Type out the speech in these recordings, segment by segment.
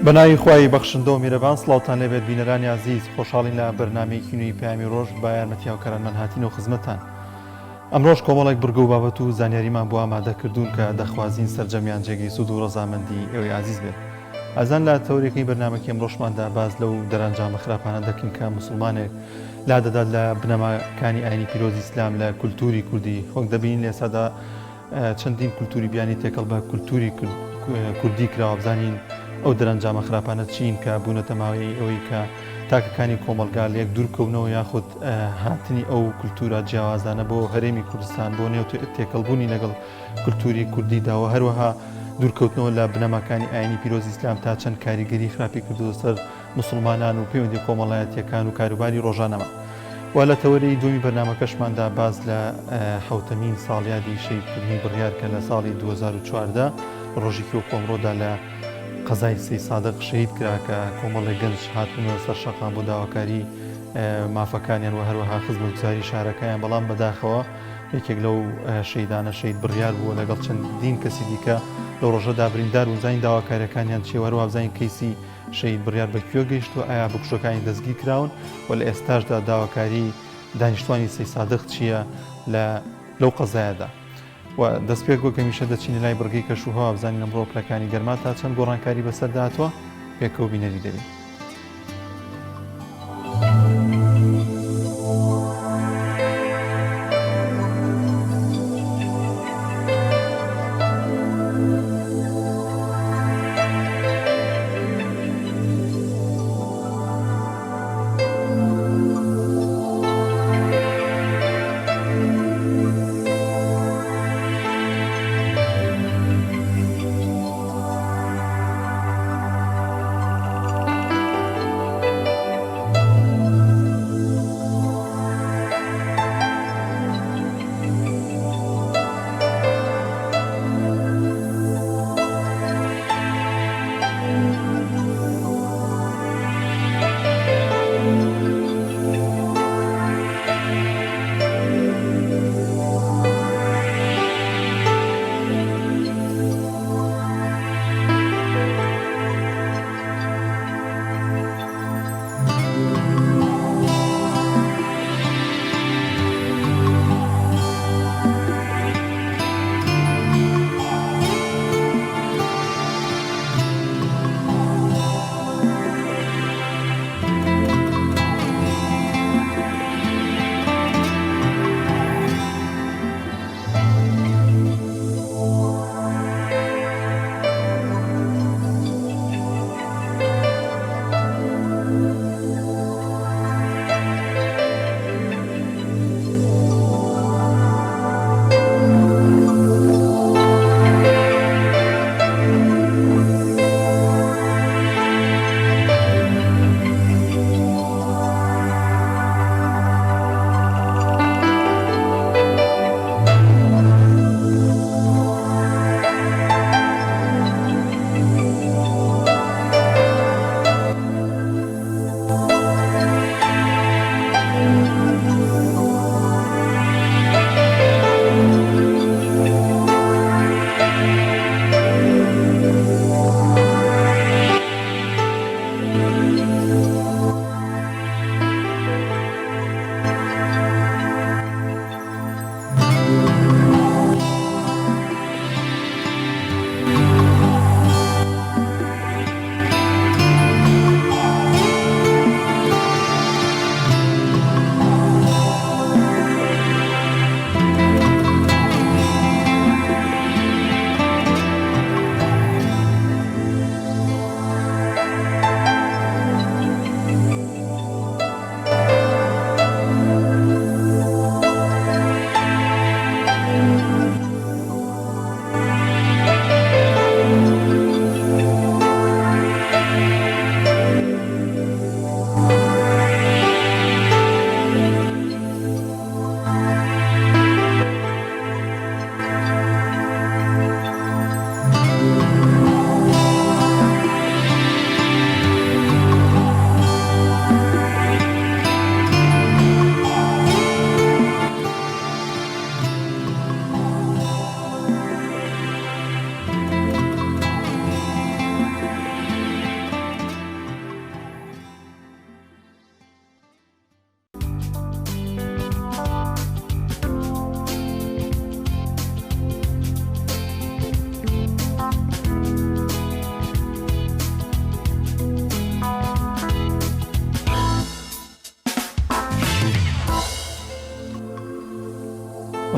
بەناوی خوای بەخشندە و میرەبان سڵاوتان لێبێت بینەرانی ئازیز خۆشحاڵین لە بەرنامەیەکی نوێی پەیامی ڕۆژ بە یارمەتی هاوکارانمان هاتینەوە خزمەتتان ئەمڕۆش کۆمەڵێک بڕگە و بابەت و زانیاریمان بۆ ئامادە کردوون کە دەخوازین سەرجەمیان جێگەی سوود و ڕەزامەندی ئێوەی ئازیز بێت. ئازیزان لە تەوەرێکەی بەرنامەکەی ئەمڕۆشماندا باس لەو دەرەنجامە خراپانە دەکەین کە موسڵمانێک لادەدات لە بنەماکانی ئاینی پیرۆزی ئیسلام لە کولتوری کوردی وەک دەبینین لە ئێستادا چەندین کولتوری بیانی تێکەڵ بە کولتوری کوردی کراوە بزانین ئەو دەرەنجامە خراپانە چین کە بوونەتە ماوەی ئەوەی کە تاکەکانی کۆمەڵگا لەیەک دوور بکەونەوە یاخود هاتنی ئەو کولتورە جیاوازانە بۆ هەرێمی کوردستان بۆ نێو تێکەڵبوونی لەگەڵ کولتوری کوردیدا و هەروەها دوورکەوتنەوە لە بنەماکانی ئاینی پیرۆزی ئیسلام تا چەند کاریگەری خراپی کردووە سەر موسڵمانان و پەیوەندیە کۆمەڵایەتیەکان و کاروباری ڕۆژانەمان و لە تەوەرەی دووەمی بەرنامەکەشماندا باس لە حەوتەمین ساڵیادی شەهیدکردنی بڕیار کە لە ساڵی 2014 ڕۆژێکی وەکو ئەمڕۆدا لە قەزای سەیدسادق شەهید کرا کە کۆمەڵێک گەنج هاتبوونە سەر شەقام بۆ داواکاری مافەکانیان و هەروەها خزمەتگوزاری شارەکەیان بەڵام بەداخەوە یەکێک لەو شەیدانە شەید بڕیار بووە لەگەڵ چەندین کەسی دیکە لەو ڕۆژەدا بریندار بوون زانین داواکاریەکانیان چیە و هەروەها بزانین کەیسی شەهید بڕیار بە کوێ گەیشتووە، ئایا بکوژەکانی دەستگیر کراون و لە ئێستاشدا داواکاری دانیشتوانی سەیسادق چییە لە لەو قەزایەدا؟ و دەستپێک وەک هەمیشە دەچینە لای بڕگەی کەشوهەوا بزانین ئەمڕۆ پلەکانی گەرما تا چەند گۆڕانکاری بەسەردا هاتووە، پێکەوە بینەری دەبین.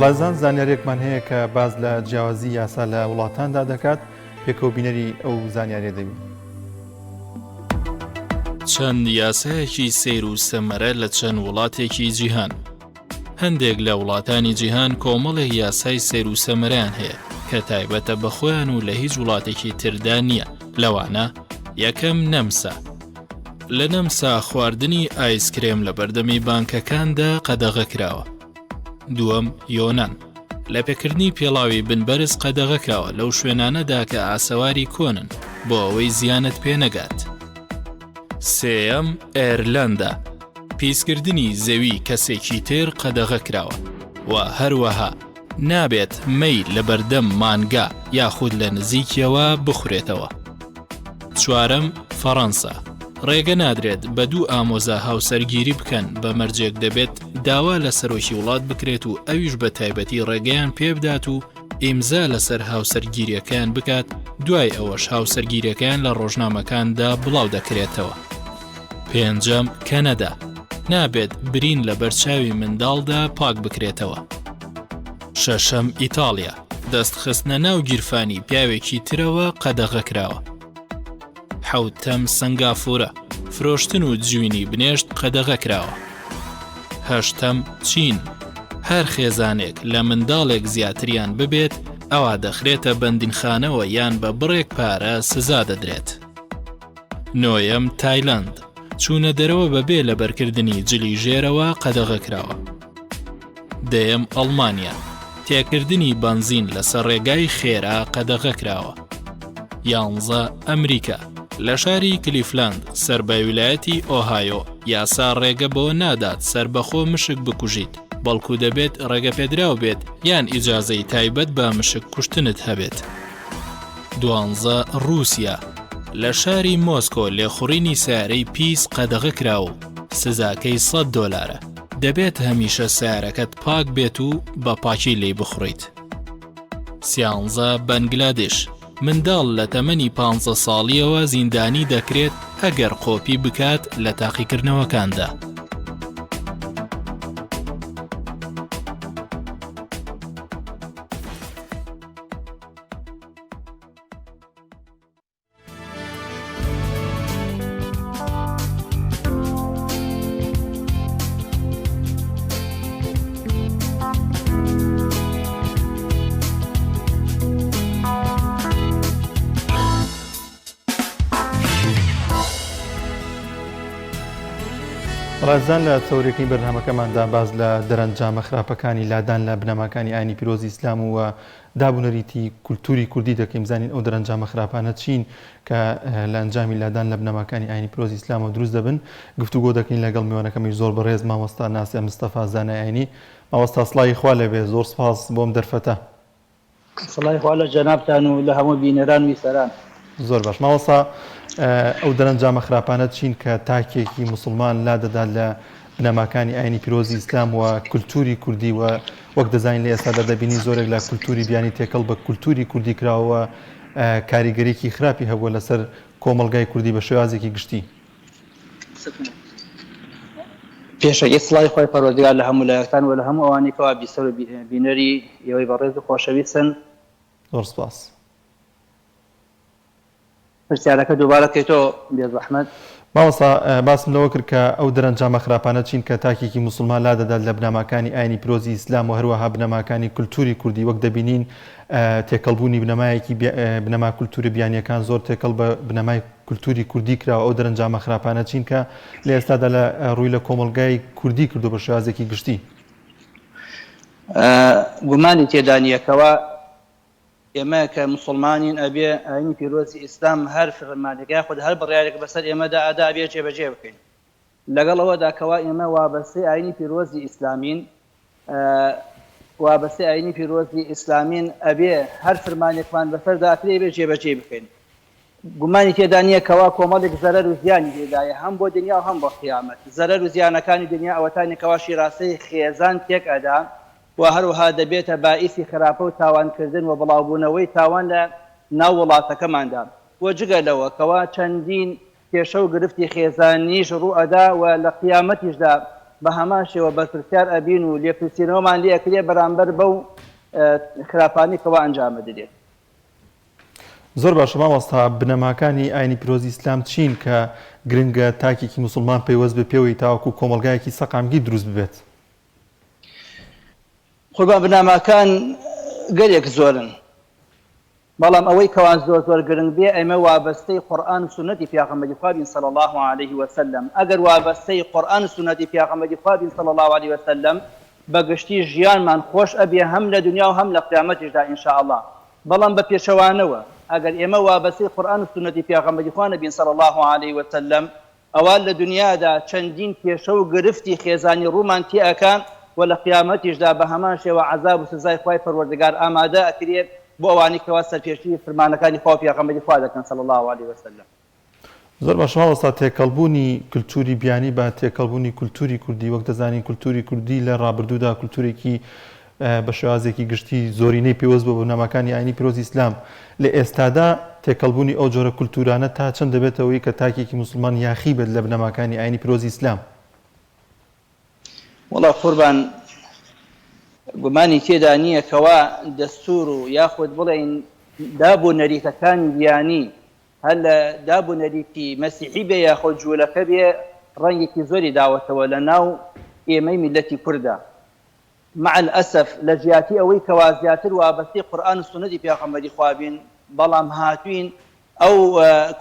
بەڵێزان زانیاریەکمان هەیە کە باس لە جیاوازی یاسا لە وڵاتاندا دەکات پێکەوە بینەری ئەو زانیاریە دەبین. چەند یاسایەکی سەیر و سەمەرە لە چەند وڵاتێکی جیهان. هەندێک لە وڵاتانی جیهان کۆمەڵێک یاسای سەیر و سەمەرەیان هەیە کە تایبەتە بە خۆیان و لە هیچ وڵاتێکی تردا نییە، لەوانە، یەکەم نەمسا. لە نەمسا خواردنی ئایسکرێم لە بەردەمی بانکەکاندا قەدەغە کراوە. دووەم یۆنان. لەپێکردنی پێڵاوی بن بەرز قەدەغە کراوە لەو شوێنانەدا کە ئاسەواری کۆنن بۆ ئەوەی زیانت پێ نەگات. سێیەم ئێرلەندا. پیسکردنی زەوی کەسێکی تر قەدەغە کراوە و هەروەها نابێت مەی لەبەردەم مانگا یاخود لە نزیکیەوە بخورێتەوە. چوارەم، فەڕەنسا، ڕێگە نادرێت بە دوو ئامۆزا هاوسەرگیری بکەن بە مەرجێک دەبێت داوا لە سەرۆکی وڵات بکرێت و ئەویش بە تایبەتی ڕێگەیان پێبدات و ئیمزا لەسەر هاوسەرگیریەکەیان بکات، دوای ئەوەش هاوسەرگیریەکەیان لە ڕۆژنامەکاندا بڵاو دەکرێتەوە. پێنجەم، کەنەدا، نابێت برین لەبەر چاوی منداڵدا پاک بکرێتەوە. شەشەم، ئیتاڵیا، دەست خستنە ناو گیرفانی پیاوێکی ترەوە قەدەغە کراوە. حەوتەم، سەنگافورە، فرۆشتن و جوینی بنێشت قەدەغە کراوە. هەشتەم، چین، هەر خێزانێک لە منداڵێک زیاتریان ببێت ئەوا دەخرێتە بەندینخانەوە یان بە بڕێک پارە سزا دەدرێت. نۆیەم، تایلەند، چوونە دەرەوە بەبێ لەبەرکردنی جلی ژێرەوە قەدەغە کراوە. دەیەم، ئەڵمانیا، تێکردنی بەنزین لەسەر ڕێگای خێرا قەدەغە کراوە. یانزە، ئەمریکا، لە شاری کلیفلاند سەر بە ویلایەتی ئۆهایۆ یاسا ڕێگە بەوە نادات سەربەخۆ مشک بکوژیت، بەڵکو دەبێت ڕێگەپێدراو بێت یان ئیجازەی تایبەت بە مشک کوشتنت هەبێت. دوانزە، ڕووسیا، لە شاری مۆسکۆ لێخوڕینی سەیارەی پیس قەدەغە کراوە و سزاکەی سەد دۆلارە، دەبێت هەمیشە سەیارەکەت پاک بێت و بە پاکی لێی بخوڕیت. سیانزە، بەنگلادش، منداڵ لە تەمەنی پانزە ساڵییەوە زیندانی دەکرێت ئەگەر قۆپی بکات لە تاقیکردنەوەکاندا. ڕێزان لە تەورەکەی بەرنامەکەماندا باس لە دەرەنجامە خراپەکانی لادان لە بنەماکانی ئاینی پیرۆزی ئیسلام و داب و نەریتی کولتوری کوردی دەکەین بزانین ئەو دەرەنجامە خراپانە چین کە لە ئەنجامی لادان لە بنەماکانی ئاینی پیرۆزی ئیسلامەوە دروست دەبن گفتوگۆ دەکەین لەگەڵ میوانەکەمی زۆر بەڕێز مامۆستا ناسیح مستەفا زانای ئاینی مامۆستا سڵاوی خوا لێبێ زۆر سپاس بۆم دەرفەتە. سڵاوی خوا لە جەنابتان و لە هەموو بینەران و بیسەران. زۆر باش مامۆستا ئەو دەرەنجامە خراپانە چین کە تاکێکی موسڵمان لادەدات لە بنەماکانی ئاینی پیرۆزی ئیسلام و کولتوری کوردی و وەک دەزانین لە ئێستادا دەبینین زۆرێک لە کولتوری بیانی تێکەڵ بە کولتوری کوردی کراوە و کاریگەریی خراپی هەبووە لەسەر کۆمەڵگای کوردی بە شێوازێکی گشتی. پێشەکی سڵاوی خوای پەروەردگار لە هەموو لایەکتان و لە هەموو ئەوانەی کەوا بیسەر و بینەری ئێوەی بەڕێز و خۆشەویستن. زۆر سپاس. پرسیارەکە دووبارە بکەیتەوە بێزەحمەت. مامۆستا باسم لەوە کرد کە ئەو دەرەنجامە خراپانە چین کە تاکێکی موسڵمان لادەدات لە بنەماکانی ئاینی پیرۆزی ئیسلام و هەروەها بنەماکانی کولتوری کوردی وەک دەبینین تێکەڵبوونی بنەمایەکی بنەما کولتورە بیانیەکان زۆر تێکەڵ بە بنەمای کولتوری کوردی کراوە ئەو دەرەنجامە خراپانە چین کە لە ئێستادا لە ڕووی لە کۆمەڵگای کوردی کردو بە شێوازێکی گشتی. گومانی تێدا نییە کەوا ئێمە کە موسڵمانین ئەبێ ئاینی پیرۆزی ئیسلام هەر فرمانێک یاخود هەر بڕیارێک بەسەر ئێمەدا ئەدا ئەبێ جێبەجێ بکەین لەگەڵ ئەوەدا کەوا ئێمە وابەستەی ئاینی پیرۆزی ئیسلامین وابەستەی ئاینی پیرۆزی ئیسلامین ئەبێ هەر فرمانێکمان بەسەردا ئەکرێ ئەبێ جێبەجێی بکەین گومانی تێدا نییە کەوا کۆمەڵێک زەرەر و زیانی تێدایە هەم بۆ دنیا و هەم بۆ قیامەت زەرەر و زیانەکانی دنیا ئەوەتانی کەوا شیرازەی خێزان تێک ئەدا و هەروەها دەبێتە بائیسی خراپە و تاوان کردن و بڵاوبوونەوەی تاوان لە ناو وڵاتەکەماندا و جگە لەوە کەوا چەندین کێشە و گرفتی خێزانیش ڕوو ئەدا و لە قیامەتیشدا. بە هەمان شێوە بەرپرسیار ئەبین و لێپرسینەوەمان لێ ئەکرێ بەرامبەر بەو خراپانەی کەوا ئەنجام ئەدرێت. زۆر باشە مامۆستا بنەماکانی ئاینی پیرۆزی ئیسلام چین کە گرنگە تاکێکی موسڵمان پەیوەست بێ پێوەی تاوەکو کۆمەڵگایەکی سەقامگیر دروست ببێت؟ قوربان بنەماکان گەلێک زۆرن بەڵام ئەوەی کەوا زۆر زۆر گرنگ بێ ئێمە وابەستەی قورئان و سوننەتی پێغەمبەری خوا بین صلی اللە علیه وسلم ئەگەر وابەستەی قورئان و سوننەتی پێغەمبەری خوا بین صلی اللە علیه وسلم بە گشتی ژیانمان خۆش ئەبێ هەم لە دنیا و هەم لە قیامەتیشدا ان شاء اللە بەڵام بە پێچەوانەوە ئەگەر ئێمە وابەستەی قورئان و سوننەتی پێغەمبەری خوا نەبین صلی اللە علیه وسلم ئەوا لە دونیادا چەندین کێشە و گرفتی خێزانی ڕوومان تێئەکا و لە قیامەتیشدا بە هەمان شێوە عەزاب و سزای خوای پەروەردگار ئامادە ئەکرێ بۆ ئەوانەی کەوا سەرپێچی فرمانەکانی خوا و پێغەمبەری خوا دەکەن صلی اللە علیە وسلم. زۆر باشە مامۆستا تێکەڵبوونی کلتوری بیانی بە تێکەڵبوونی کلتوری کوردی وەک دەزانین کلتوری کوردی لە ڕابردوودا کلتورێکی بە شێوازێکی گشتی زۆرینەی پەیوەست بووە بە بنەماکانی ئاینی پیرۆزی ئیسلام، لە ئێستادا تێکەڵبوونی ئەو جۆرە کولتوورانە تا چەند دەبێتە هۆی کە تاکێکی موسڵمان یاخی بێت لە بنەماکانی ئاینی پیرۆزی ئیسلام؟ وەڵا قوربان گومانی تێدا نییە کەوا دەستوور و یاخود بڵێین داب و نەریتەکانی بیانی هەر لە داب و نەریتی مەسیحی بێ یاخود جوولەکە بێ ڕەنگێکی زۆری داوەتەوە لە ناو ئێمەی میللەتی کوردا. مع الاسف لە جیاتی ئەوەی کەوا زیاتر وابەستەی قورئان و سوننەتی پێغەمبەری خوا بین بەڵام هاتوین ئەو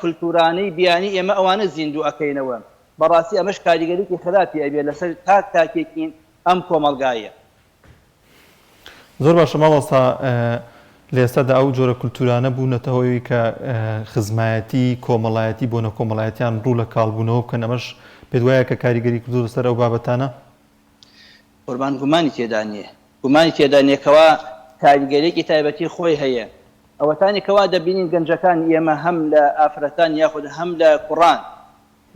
کولتورانەی بیانی ئێمە ئەوانە زیندوو ئەکەینەوە بەڕاستی ئەمەش کاریگەریکی خراپی ئەبێ لەسەر تاک تاکێکی ئەم کۆمەڵگایە. زۆر باشە مامۆستا لە ئێستادا ئەو جۆرە کولتورانە بوونەتە هۆی کە خزمایەتی کۆمەڵایەتی بۆ نەکۆمەڵایەتیان ڕوو لە کاڵبوونەوە بکەن ئەمەش پێت وایە کە کاریگەری کردووە لەسەر ئەو بابەتانە؟ قوربان گومانی تێدا نیە گومانی تێدا نیە کەوا کاریگەریەکی تایبەتی خۆی هەیە ئەوەتانی کەوا دەبینین گەنجەکانی ئێمە هەم لە ئافرەتان یاخود هەم لە کوڕان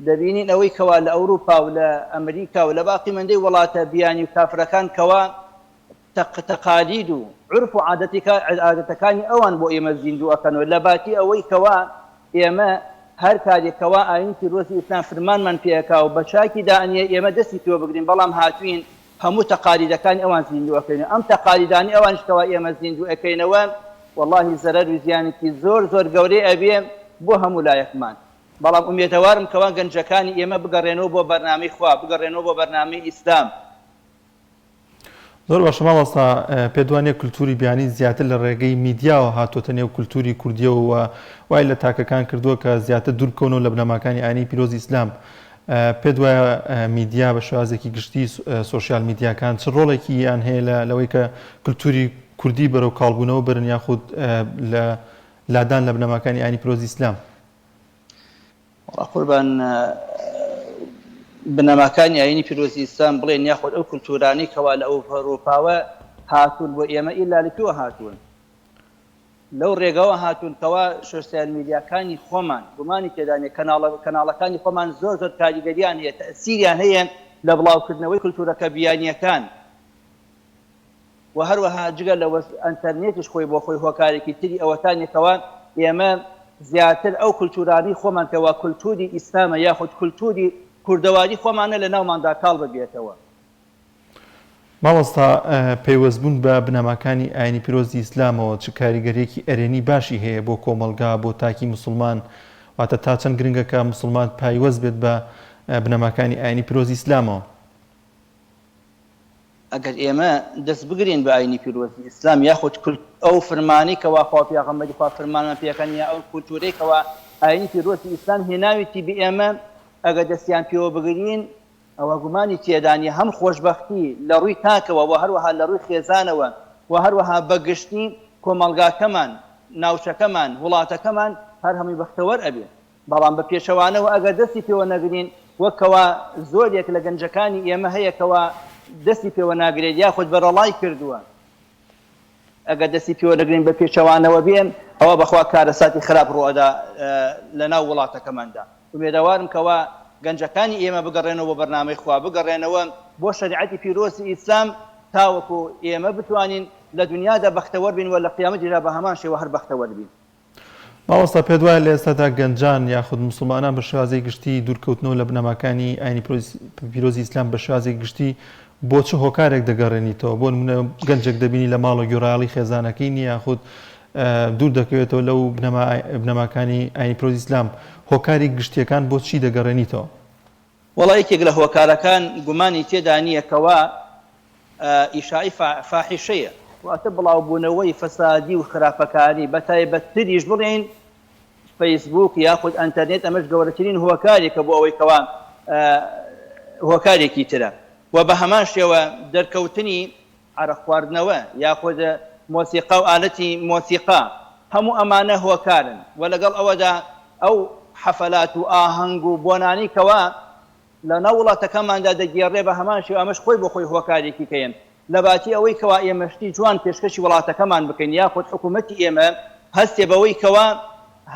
دەبینین ئەوەی کەوا لە ئەوروپا و لە ئەمریکا و لە باقی مەندەی وڵاتە بیانی و کافرەکان کەوا تەق تەقالید و عورف و عادەتەکانی ئەوان بۆ ئێمە زیندوو ئەکەنەوە لە باتی ئەوەی کەوا ئێمە هەر کارێک کەوا ئایینی پیرۆزی ئیسلام فرمانمان پێ ئەکا و بە چاکی دائەنێ ئێمە دەستی پێوە بگرین بەڵام هاتوین هەموو تەقالیدەکانی ئەوان زیندوو ئەکەینەوە ئەم تەقالیدانەی ئەوانیش کەوا ئێمە زیندوو ئەکەینەوە وەڵاهی زەرەر و زیانێکی زۆر زۆر گەورەی ئەبێ بۆ هەموو لایەکمان بەڵام ئومێدەوارم کەوا گەنجەکانی ئێمە بگەڕێنەوە بۆ بەرنامەی خوا بگەڕێنەوە بۆ بەرنامەی ئیسلام. زۆر باشە مامۆستا پێت وانیە کلتوری بیانی زیاتر لە ڕێگەی میدیاوە هاتۆتە نێو کلتوری کوردیەوە و وای لە تاکەکان کردووە کە زیاتر دوور بکەونەوە لە بنەماکانی ئاینی پیرۆزی ئیسلام پێت وایە میدیا بە شێوازێکی گشتی سۆشیال میدیاکان چ ڕۆڵێکی یان هەیە لە لەوەی کە کلتوری کوردی بەرەو کاڵبوونەوە برن یاخود لە لادان لە بنەماکانی ئاینی پیرۆزی ئیسلام؟ وەڵا قوربان بنەماکانی ئاینی پیرۆزی ئیسلام بڵێن یاخود ئەو کولتورانەی کەوا لە ئەوروپاوە هاتوون بۆ ئێمە ئیلا لە کوێوە هاتوون لەو ڕێگەوە هاتوون کەوا سۆسیال میدیاکانی خۆمان گومانی تێدا نیە کەناڵە کەناڵەکانی خۆمان زۆر زۆر کاریگەریان هەیە تەئسیریان هەیە لە بڵاوکردنەوەی کولتورەکە بیانیەکان وە هەروەها جگە لەوەش ئەنتەرنێتیش خۆی بۆ خۆی هۆکارێکی تری ئەوەتانیە کەوا ئێمە زیاتر ئەو کولتورانەی خۆمان کەوا کولتوری ئیسلامە یاخود کولتوری کوردەواری خۆمانە لە ناوماندا کاڵ ببێتەوە. مامۆستا پەیوەستبوون بە بنەماکانی ئاینی پیرۆزی ئیسلامەوە چ کاریگەریەکی ئەرێنی باشی هەیە بۆ کۆمەڵگا بۆ تاکی موسڵمان واتە تا چەند گرنگە کە موسڵمان پایوەست بێت بە بنەماکانی ئاینی پیرۆزی ئیسلامەوە؟ ئەگەر ئێمە دەست بگرین بە ئاینی پیرۆزی ئیسلام یاخود ئەو فرمانەی کەوا خوا و پێغەمبەری خوا فرمانمان پێکەن یا ئەو کولتورەی کەوا ئاینی پیرۆزی ئیسلام هێناویتی بە ئێمە ئەگەر دەستیان پێوە بگرین ئەوە گومانی تێدا نیە هەم خۆشبەختی لە ڕووی تاکەوە و هەروەها لە ڕووی خێزانەوە و هەروەها بە گشتی کۆمەڵگاکەمان ناوچەکەمان وڵاتەکەمان هەر هەمووی بەختەوەر ئەبێ. بەڵام بە پێچەوانەوە ئەگەر دەستی پێوە نەگرین وەک کەوا زۆرێک لە گەنجەکانی ئێمە هەیە کەوا دەستی پێوە ناگرێت یاخود بەرەڵای کردووە ئەگەر دەستی پێوە نەگرین بە پێچەوانەوە بێ ئەوە بەخوا کارەساتی خراپ ڕوئەدا لە ناو وڵاتەکەماندا ئومێدەوارم کەوا گەنجەکانی ئێمە بگەڕێنەوە بۆ بەرنامەی خوا بگەڕێنەوە بۆ شەریعەتی پیرۆزی ئیسلام تاوەکو ئێمە بتوانین لە دنیادا بەختەوەر بین و لە قیامەتیشدا بە هەمان شێوە هەر بەختەوەر بین. مامۆستا پێت وایە لە ئێستادا گەنجان یاخود موسڵمانان بە شێوازێکی گشتی دوورکەوتنەوە لە بنەماکانی ئاینی پیرۆزی ئیسلام بە شێوازێکی گشتی بۆ چ هۆکارێک دەگەڕێنیتەوە؟ بۆ نمونە گەنجێک دەبینی لە ماڵەوە گوێڕایەڵی خێزانەکەی نییە یاخود دوور دەکەوێتەوە لەو بنەماکانی ئاینی پیرۆزی ئیسلام هۆکاری گشتیەکان بۆ چی دەگەڕێنیتەوە؟ وەڵا یەکێک لە هۆکارەکان گومانی تێدا نییە کەوا ئیشاعەی فاحیشەیە، واتە بڵاوبوونەوەی فەسادی و خراپەکاری، بەتایبەتتریش بڵێین فەیسبووک یاخود ئەنتەرنێت، ئەمەش گەورەترین هۆکارێکە بۆ ئەوەی کەوا هۆکارێکی ترە و بە هەمان شێوە دەرکەوتنی عەرەق خواردنەوە یاخود مۆسیقا و ئالەتی مۆسیقا هەموو ئەمانە هۆکارن و لەگەڵ ئەوەدا ئەو حەفەلات و ئاهەنگ و بۆنانەی کەوا لە ناو وڵاتەکەماندا دەگێڕێ بە هەمان شێوە ئەمەش خۆی بۆ خۆی هۆکارێکی کەیە لە باتی ئەوەی کەوا ئێمە شتی جوان پێشکەشی وڵاتەکەمان بکەین یاخود حکوومەتی ئێمە هەستێ بەوەی کەوا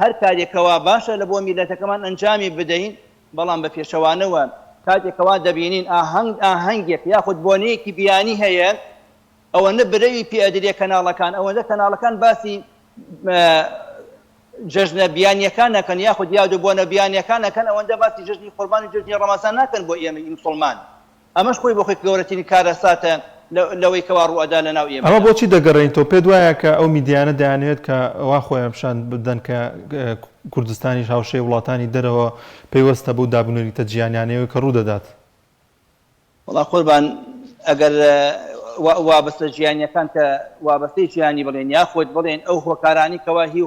هەر کارێک کەوا باشە لە بۆ میللەتەکەمان ئەنجامی بدەین بەڵام بە پێچەوانەوە کاتێک کەوا دەبینین ئاهەنگ ئاهەنگێک یاخود بۆنەیەکی بیانی هەیە ئەوەندە برەوی پێ ئەدرێ کەناڵەکان ئەوەندە کەناڵەکان باسی جەژنە بیانیەکان نەکەن یاخود یاد و بۆنە بیانیەکان نەکەن ئەوەندە باسی جەژنی قوربان و جەژنی ڕەمەزان ناکەن بۆ ئێمەی موسڵمان ئەمەش خۆی بۆ خۆی گەورەترین کارەساتە لەوەی کەوا ڕووئەدا لەناو ئەمە ئێمەدا. بۆچی دەگەڕێنیتەوە؟ پێت وایە کە ئەو میدیایانە دەیانەوێت کە وا خۆیان پیشان بدەن کە کوردستانیش هاوشێوەی وڵاتانی دەرەوە پەیوەستە بەو دابونەریتە جیهانیانەیەوە کە ڕوودەدات؟ وەڵا قوربان ئەگەر وابەستە جیهانیەکان کە وابەستەی جیهانی بڵێن یاخود بڵێن ئەو هۆکارانی کەوا هی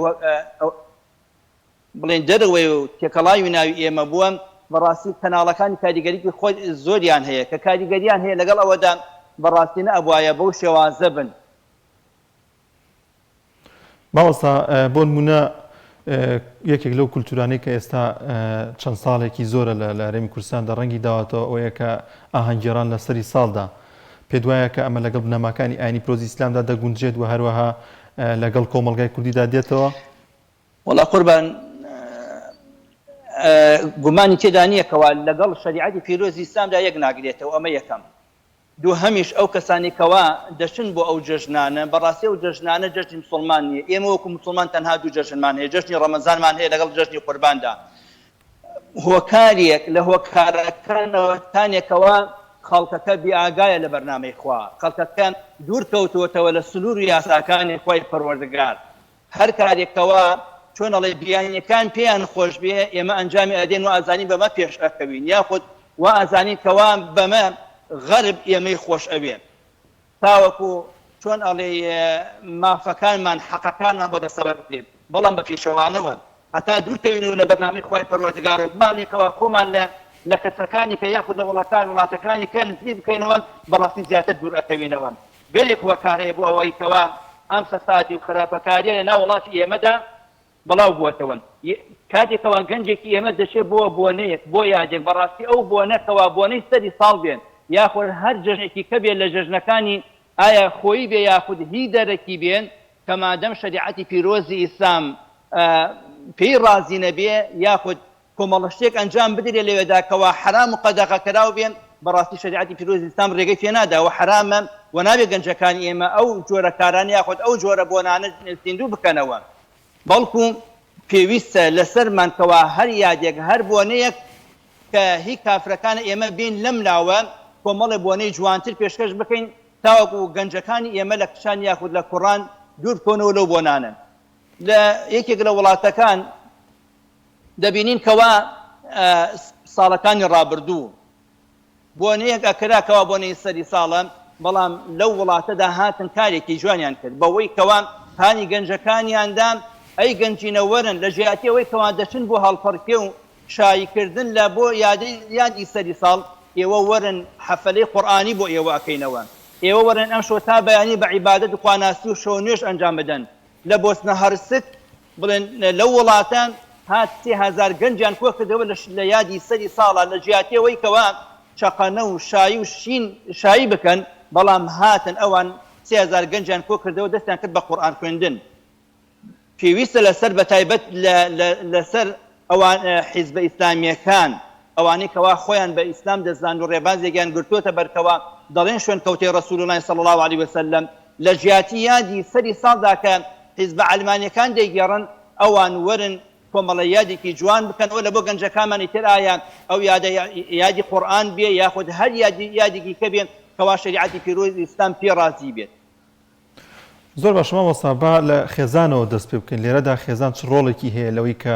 بڵێن دەرەوەی و تێکەڵاوی ناوی ئێمە بووە، بەڕاستی کەناڵەکانی کاریگەریی خۆی زۆریان هەیە کە کاریگەریان هەیە لەگەڵ ئەوەدا بەڕاستی نەئەبوایە بەو شێوازە بن. مامۆستا بۆ نمونە یەکێک لەو کولتورانەی کە ئێستا چەند ساڵێکی زۆرە لە لە هەرێمی کوردستاندا ڕەنگی داوەتەوە ئەوەیە کە ئاهەنگگێڕان لە سەری ساڵدا پێت وایە کە ئەمە لەگەڵ بنەماکانی ئاینی پیرۆزی ئیسلامدا دەگونجێت و هەروەها لەگەڵ کۆمەڵگای کوردیدا دێتەوە؟ وەڵا قوربان گومانی تێدا نییە کەوا لەگەڵ شەریعەتی پیرۆزی ئیسلامدا یەک ناگرێتەوە ئەمە یەکەم دووهەمیش ئەو کەسانی کەوا دەچن بۆ ئەو جەژنانە بەڕاستی ئەو جەژنانە جەژنی مسوڵمان نییە ئێمە وەکو مسوڵمان تەنها دوو جەژنمان هەیە جەژنی ڕەمەزانمان هەیە لەگەڵ جەژنی قورباندا هۆکارێک لە هۆکارەکانەوە تانێکەوە خەڵکەکە بێئاگایە لە بەرنامەی خوا خەڵکەکە دوور کەوتووەتەوە لە سنوور و یاساکانی خوای پەروەردگار هەر کارێک کەوا چۆن ئەڵێ بیانیەکان پێیان خۆش بێ ئێمە ئەنجامی ئەدەین وا ئەزانین بەمە پێش ئەکەوین یاخود وا ئەزانین کەوا بەمە غەرب ئێمەی خۆش ئەوێ تاوەکو چۆن ئەڵێی مافەکانمان حەقەکانمان بۆ دەستەبەر بکرێت بەڵام بە پێچەوانەوە هەتا دوور کەوینەوە لە بەرنامەی خوای پەروەردگار و بمانێ کەوا خۆمان لە لە کەسەکانی کە یاخود لە وڵاتان وڵاتەکانی کە نزیک بکەینەوە بەڕاستی زیاتر دوور ئەکەوینەوە گەلێک هۆکار هەیە بۆ ئەوەی کەوا ئەم فەسادی و خراپەکاریە لە ناو وڵاتی ئێمەدا بڵاو بووەتەوە. کاتێک کەوا گەنجێکی ئێمە دەچێت بۆ بۆنەیەک، بۆ یادێک، بەڕاستی ئەو بۆنە کەوا بۆنەی سەری ساڵ بێ یاخود هەر جەژنێکی کە بێ لە جەژنەکانی ئایا خۆیی بێ یاخود هی دەرەکی بێ کە مادەم شەریعەتی پیرۆزی ئیسلام پێی ڕازی نەبێ یاخود کۆمەڵە شتێک ئەنجام بدرێ لەوێدا کەوا حەرام و قەدەغەکراو بێ، بەڕاستی شەریعەتی پیرۆزی ئیسلام ڕێگەی پێ نادا و حەرامە و نابێ گەنجەکانی ئێمە ئەو جۆرە کارانە یاخود ئەو جۆرە بۆنانە زیندوو بکەنەوە، بەڵکو پێویستە لەسەرمان کەوا هەر یادێک هەر بۆنەیەک کە هی کافرەکانە ئێمە بێین لەم لاوە کۆمەڵێ بۆنەی جوانتر پێشکەش بکەین تاوەکو گەنجەکانی ئێمە لە کچان یاخود لە کوڕان دوور بکەونەوە لەو بۆنانە. لە یەکێک لە وڵاتەکان دەبینین کەوا ساڵەکانی ڕابردوو بۆنەیەک ئەکرا کەوا بۆنەی سەری ساڵە، بەڵام لەو وڵاتەدا هاتن کارێکی جوانیان کرد بەوەی کەوا هانی گەنجەکانیان دا ئەی گەنجینە وەرن لە جیاتی ئەوەی کەوا دەچن بۆ هەڵپەڕکێ و شایی کردن لە بۆ یادی یادی سەری ساڵ ئێوە وەرن حەفلەی قورئانی بۆ ئێوە ئەکەینەوە ئێوە وەرن ئەمشەو تا بەیانی بە عیبادەت و خواناسی و شەو نوێژ ئەنجام بدەن لە بۆسنە هەرسک بڵێن لەو وڵاتە هات 3000 گەنجیان کۆکردەوە لە یادی سەری ساڵە لە جیاتی ئەوەی کەوا چەقەنە و شایی و شین شایی بکەن بەڵام هاتن ئەوان 3000 گەنجیان کۆکردەوە دەستیان کرد بە قورئان خوێندن پێویستە لەسەر بەتایبەت لەسەر ئەوان حیزبە ئیسلامیەکان ئەوانەی کەوا خۆیان بە ئیسلام دەزانن و ڕێبازێکیان گرتووەتە بەر کەوا دەڵێن شوێنکەوتەی رسول اللە صلی اللە علیە وسلم لە جیاتی یادی سەری ساڵدا کە حیزبە عەلمانیەکان دەیگێڕن. ئەوان وەرن کۆمەڵە یادێکی جوان بکەنەوە لە بۆ گەنجەکانمان ئیتر ئایا ئەو یادە یادی قورئان بێ یاخود هەر یادی یادێکی کە بێ کەوا شەریعەتی پیرۆزی ئیسلام پێ ڕازی بێت. زۆر باشە مامۆستا با لە خێزانەوە دەست پێ بکەین لێرەدا خێزان چ ڕۆڵێکی هەیە لەوەی کە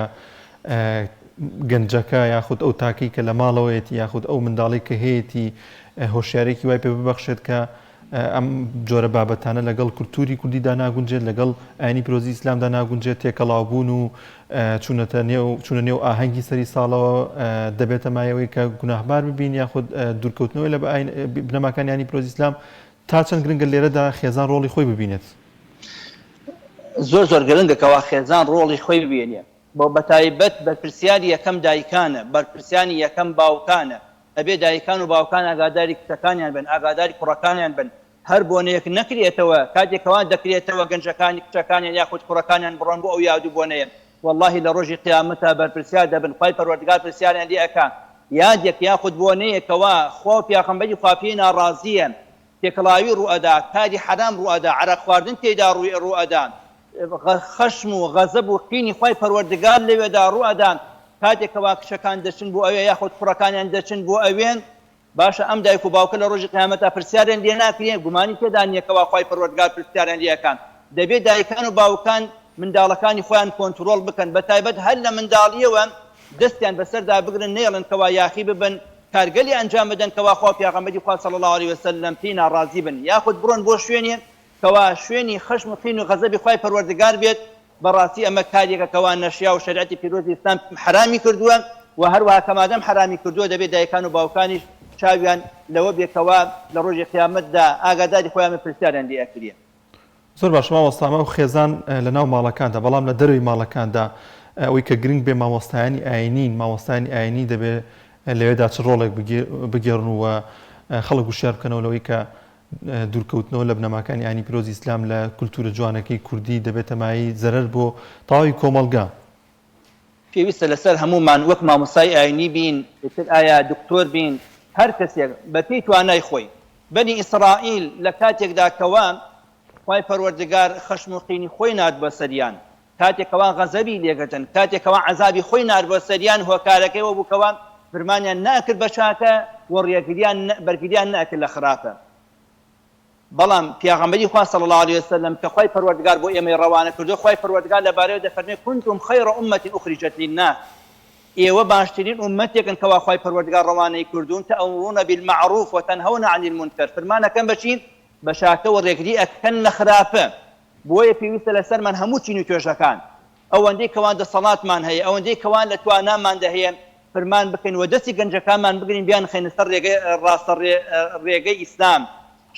گەنجەکە یاخود ئەو تاکەی کە لە ماڵەوەیەتی یاخود ئەو منداڵی کە هەیەی هۆشیارێکی وای پێ ببەخشێت کە ئەم جۆرە بابەتانە لەگەڵ کولتوری کوردیدا ناگونجێت، لەگەڵ ئاینی پیرۆزی ئیسلامدا ناگونجێت، تێکەڵاوبوون و چوونەتە نێو چوونە نێو ئاهەنگی سەری ساڵەوە دەبێتە مایەوەی کە گوناهبار ببین یاخود دوورکەوتنەوەی لە بنەماکانی ئاینی پیرۆزی ئیسلام تا چەند گرنگە لێرەدا خێزان ڕۆڵی خۆی ببینێت؟ زۆر زۆر گرنگە کەوا خێزان ڕۆڵی خۆی ببینێ بۆ بەتایبەت بەرپرسیاری یەکەم دایکانە بەرپرسیانی یەکەم باوکانە ئەبێ دایکان و باوکان ئاگاداری کچەکانیان بن، ئاگاداری کوڕەکانیان بن، هەر بۆنەیەک نەکرێتەوە، کاتێک کەوا دەکرێتەوە گەنجەکانی کچەکانیان یاخود کوڕەکانیان بڕۆن بۆ ئەو یاد و بۆنەیە، وەڵاهی لە ڕۆژی قیامەتا بەرپرسیار دەبن، خوای پەروەردگار پرسیاریان لێ ئەکا، یادێک یاخود بۆنەیەک کەوا خوا و پیاخەمبەری خوا پێی ناڕازییە، تێکەڵاوی ڕووئەدا، کاری حەرام ڕووئەدا، عەرەق خواردن تێیدا ڕووی ڕووئەدا، خەشم و غەزەب و قینی خوای پەروەردگار لەوێدا ڕووئەدا، کاتێک کەوا کچەکان دەچن بۆ ئەوێ یاخود کوڕەکانیان دەچن بۆ ئەوێ، باشە ئەم دایک و باوکە لە ڕۆژی قیامەتا پرسیاریان لێ ناکرێ؟ گومانی تێدا نییە کەوا خوای پەروەردگار پرسیاریان لێ ئەکا. دەبێ دایکان و باوکان منداڵەکانی خۆیان کۆنترۆڵ بکەن، بەتایبەت هەر لە منداڵییەوە دەستیان بەسەردا بگرن نەیەڵن کەوا یاخی ببن، کارگەلی ئەنجام بدەن کەوا خوا و پیاغەمبەری خوا صلی اللە علیە وسلم پێی ناڕازی بن یاخود بڕۆن بۆ شوێنێ کەوا شوێنی خەشم و قین و غەزەبی خوای پەروەردگار بێت بەڕاستی ئەمە کارێکە کەوا نەشیا و شەریعەتی پیرۆزی ئیسلام حەرامی کردووە و هەروەها کە مادەم حەرامی کردووە دەبێت دایکان و باوکانیش چاویان لەوە بێ کەوا لە ڕۆژی قیامەتدا ئاگاداری خۆیان بن پرسیاریان لێ ئەکرێ. زۆر باشە مامۆستا ئەمە خێزان لە ناو ماڵەکاندا بەڵام لە دەرەوەی ماڵەکاندا ئەوەی کە گرنگ بێ مامۆستایانی ئاینین مامۆستایانی ئاینی دەبێ لەوێدا چ ڕۆڵێک بگێڕن و خەڵک وشیار بکەنەوە لەوەی کە دوورکەوتنەوە لە بنەماکانی ئاینی پیرۆزی ئیسلام لە کولتوورە جوانەکەی کوردی دەبێتە مایەی زەرەر بۆ تەواوی کۆمەڵگا. پێویستە لەسەر هەموومان وەک مامۆستای ئاینی بین، ئیتر ئایا دکتۆر بین، هەر کەسێک بە پێی توانای خۆی. بەنی ئیسرائیل لە کاتێکدا کەوا خوای پەروەردگار خەشم و قینی خۆی نارد بۆ سەریان، کاتێک کەوا غەزەبی لێگرتن، کاتێک کەوا عەزابی خۆی نارد بۆ سەریان، هۆکارەکەی ئەوە بوو کەوا فرمانیان نەئەکرد بە چاکە و ڕێگریان بەرگریان نەئەکرد لە خراپە. بەڵام پیاغەمبەری خوا صلی اللە علیە وسلم کە خوای پەروەردگار بۆ ئێمەی ڕەوانە کردووە خوای پەروەردگار لەبارەیەوە دەفەرمێ کنتم خیر امة اخرجت للناس ئێوە باشترین ئوممەتێکن کەوا خوای پەروەردگار ڕەوانەی کردوون تأمرون بالمعروف وتنهون عن المنکر فرمان ئەکەن بە چی بە چاکە و ڕێگری ئەکەن لە خراپە بۆیە پێویستە لەسەرمان هەموو چین و توێژەکان ئەوەندەی کەوا دەسەڵاتمان هەیە، ئەوەندەی کەوا لە تواناماندا هەیە فرمان بکەین و دەستی گەنجەکانمان بگرین بیانخەینە سەر ڕێگەی ڕاستە ڕێگەی ئیسلام،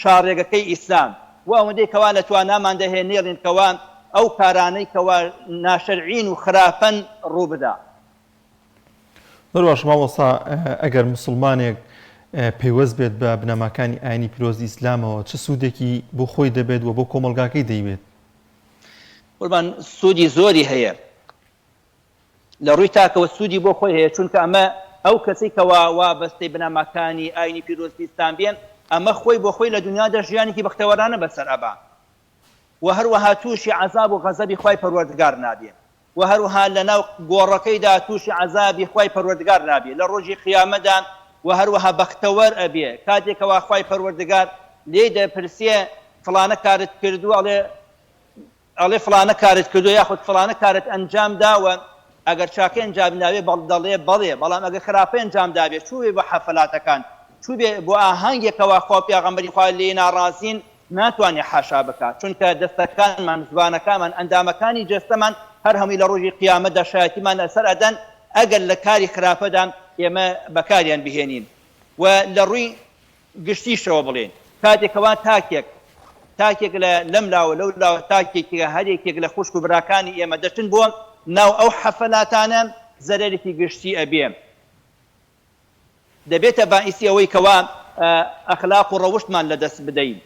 شاڕێگەکەی ئیسلام و ئەوەندەی کەوا لە تواناماندا هەیە نەیەڵین کەوا ئەو کارانەی کەوا ناشەرعین و خراپەن ڕووبدا. زۆر باشە مامۆستا ئەگەر موسڵمانێک پەیوەست بێت بە بنەماکانی ئاینی پیرۆزی ئیسلامەوە چ سوودێکی بۆ خۆی دەبێت و بۆ کۆمەڵگاکەی دەیبێت؟ قوربان سوودی زۆری هەیە لە ڕووی تاکەوە سوودی بۆ خۆی هەیە چونکە ئەمە ئەو کەسەی کەوا وابەستەی بنەماکانی ئاینی پیرۆزی ئیسلام بێ ئەمە خۆی بۆ خۆی لە دنیادا ژیانێکی بەختەوەرانە بەسەر ئەبا و هەروەها تووشی عەزاب و غەزەبی خوای پەروەردگار نابێ و هەروەها لەناو گۆڕەکەیدا تووشی عەزابی خوای پەروەردگار نابێ لە ڕۆژی قیامەدا و هەروەها بەختەوەر ئەبێ کاتێک کەوا خوای پەروەردگار لێی دەپرسێ فڵانە کارت کردووە ئەڵێ ئەڵێ فڵانە کارت کردووە یاخود فڵانە کارت ئەنجام داوە ئەگەر چاکەی ئەنجام داوێ بەڵ دەڵێ بەڵێ بەڵام ئەگەر خراپەی ئەنجام دابێ چووبێ بۆ حەفلاتەکان چووبێ بۆ ئاهەنگێکەوە خوا و پیاغەمبەری خوا لێی ناڕازین ناتوانێ حاشا بکا چونکە دەستەکانمان زبانەکانمان ئەندامەکانی جەستەمان هەر هەمووی لە ڕۆژی قیامەتدا شایەتیمان لەسەر ئەدەن ئەگەر لە کاری خراپەدا ئێمە بەکاریان بهێنین و لە ڕووی گشتیشەوە بڵێین کاتێک کەوا تاکێک تاکێک لە لەم لاوە لەو لاوە تاکێکی هەر یەکێک لە خوشک و براکانی ئێمە دەچن بۆ ناو ئەو حەفەلاتانە زەرەرێکی گشتی ئەبێ دەبێتە باعیسی ئەوەی کەوا ئەخلاق و ڕەوشتمان لەدەست بدەین.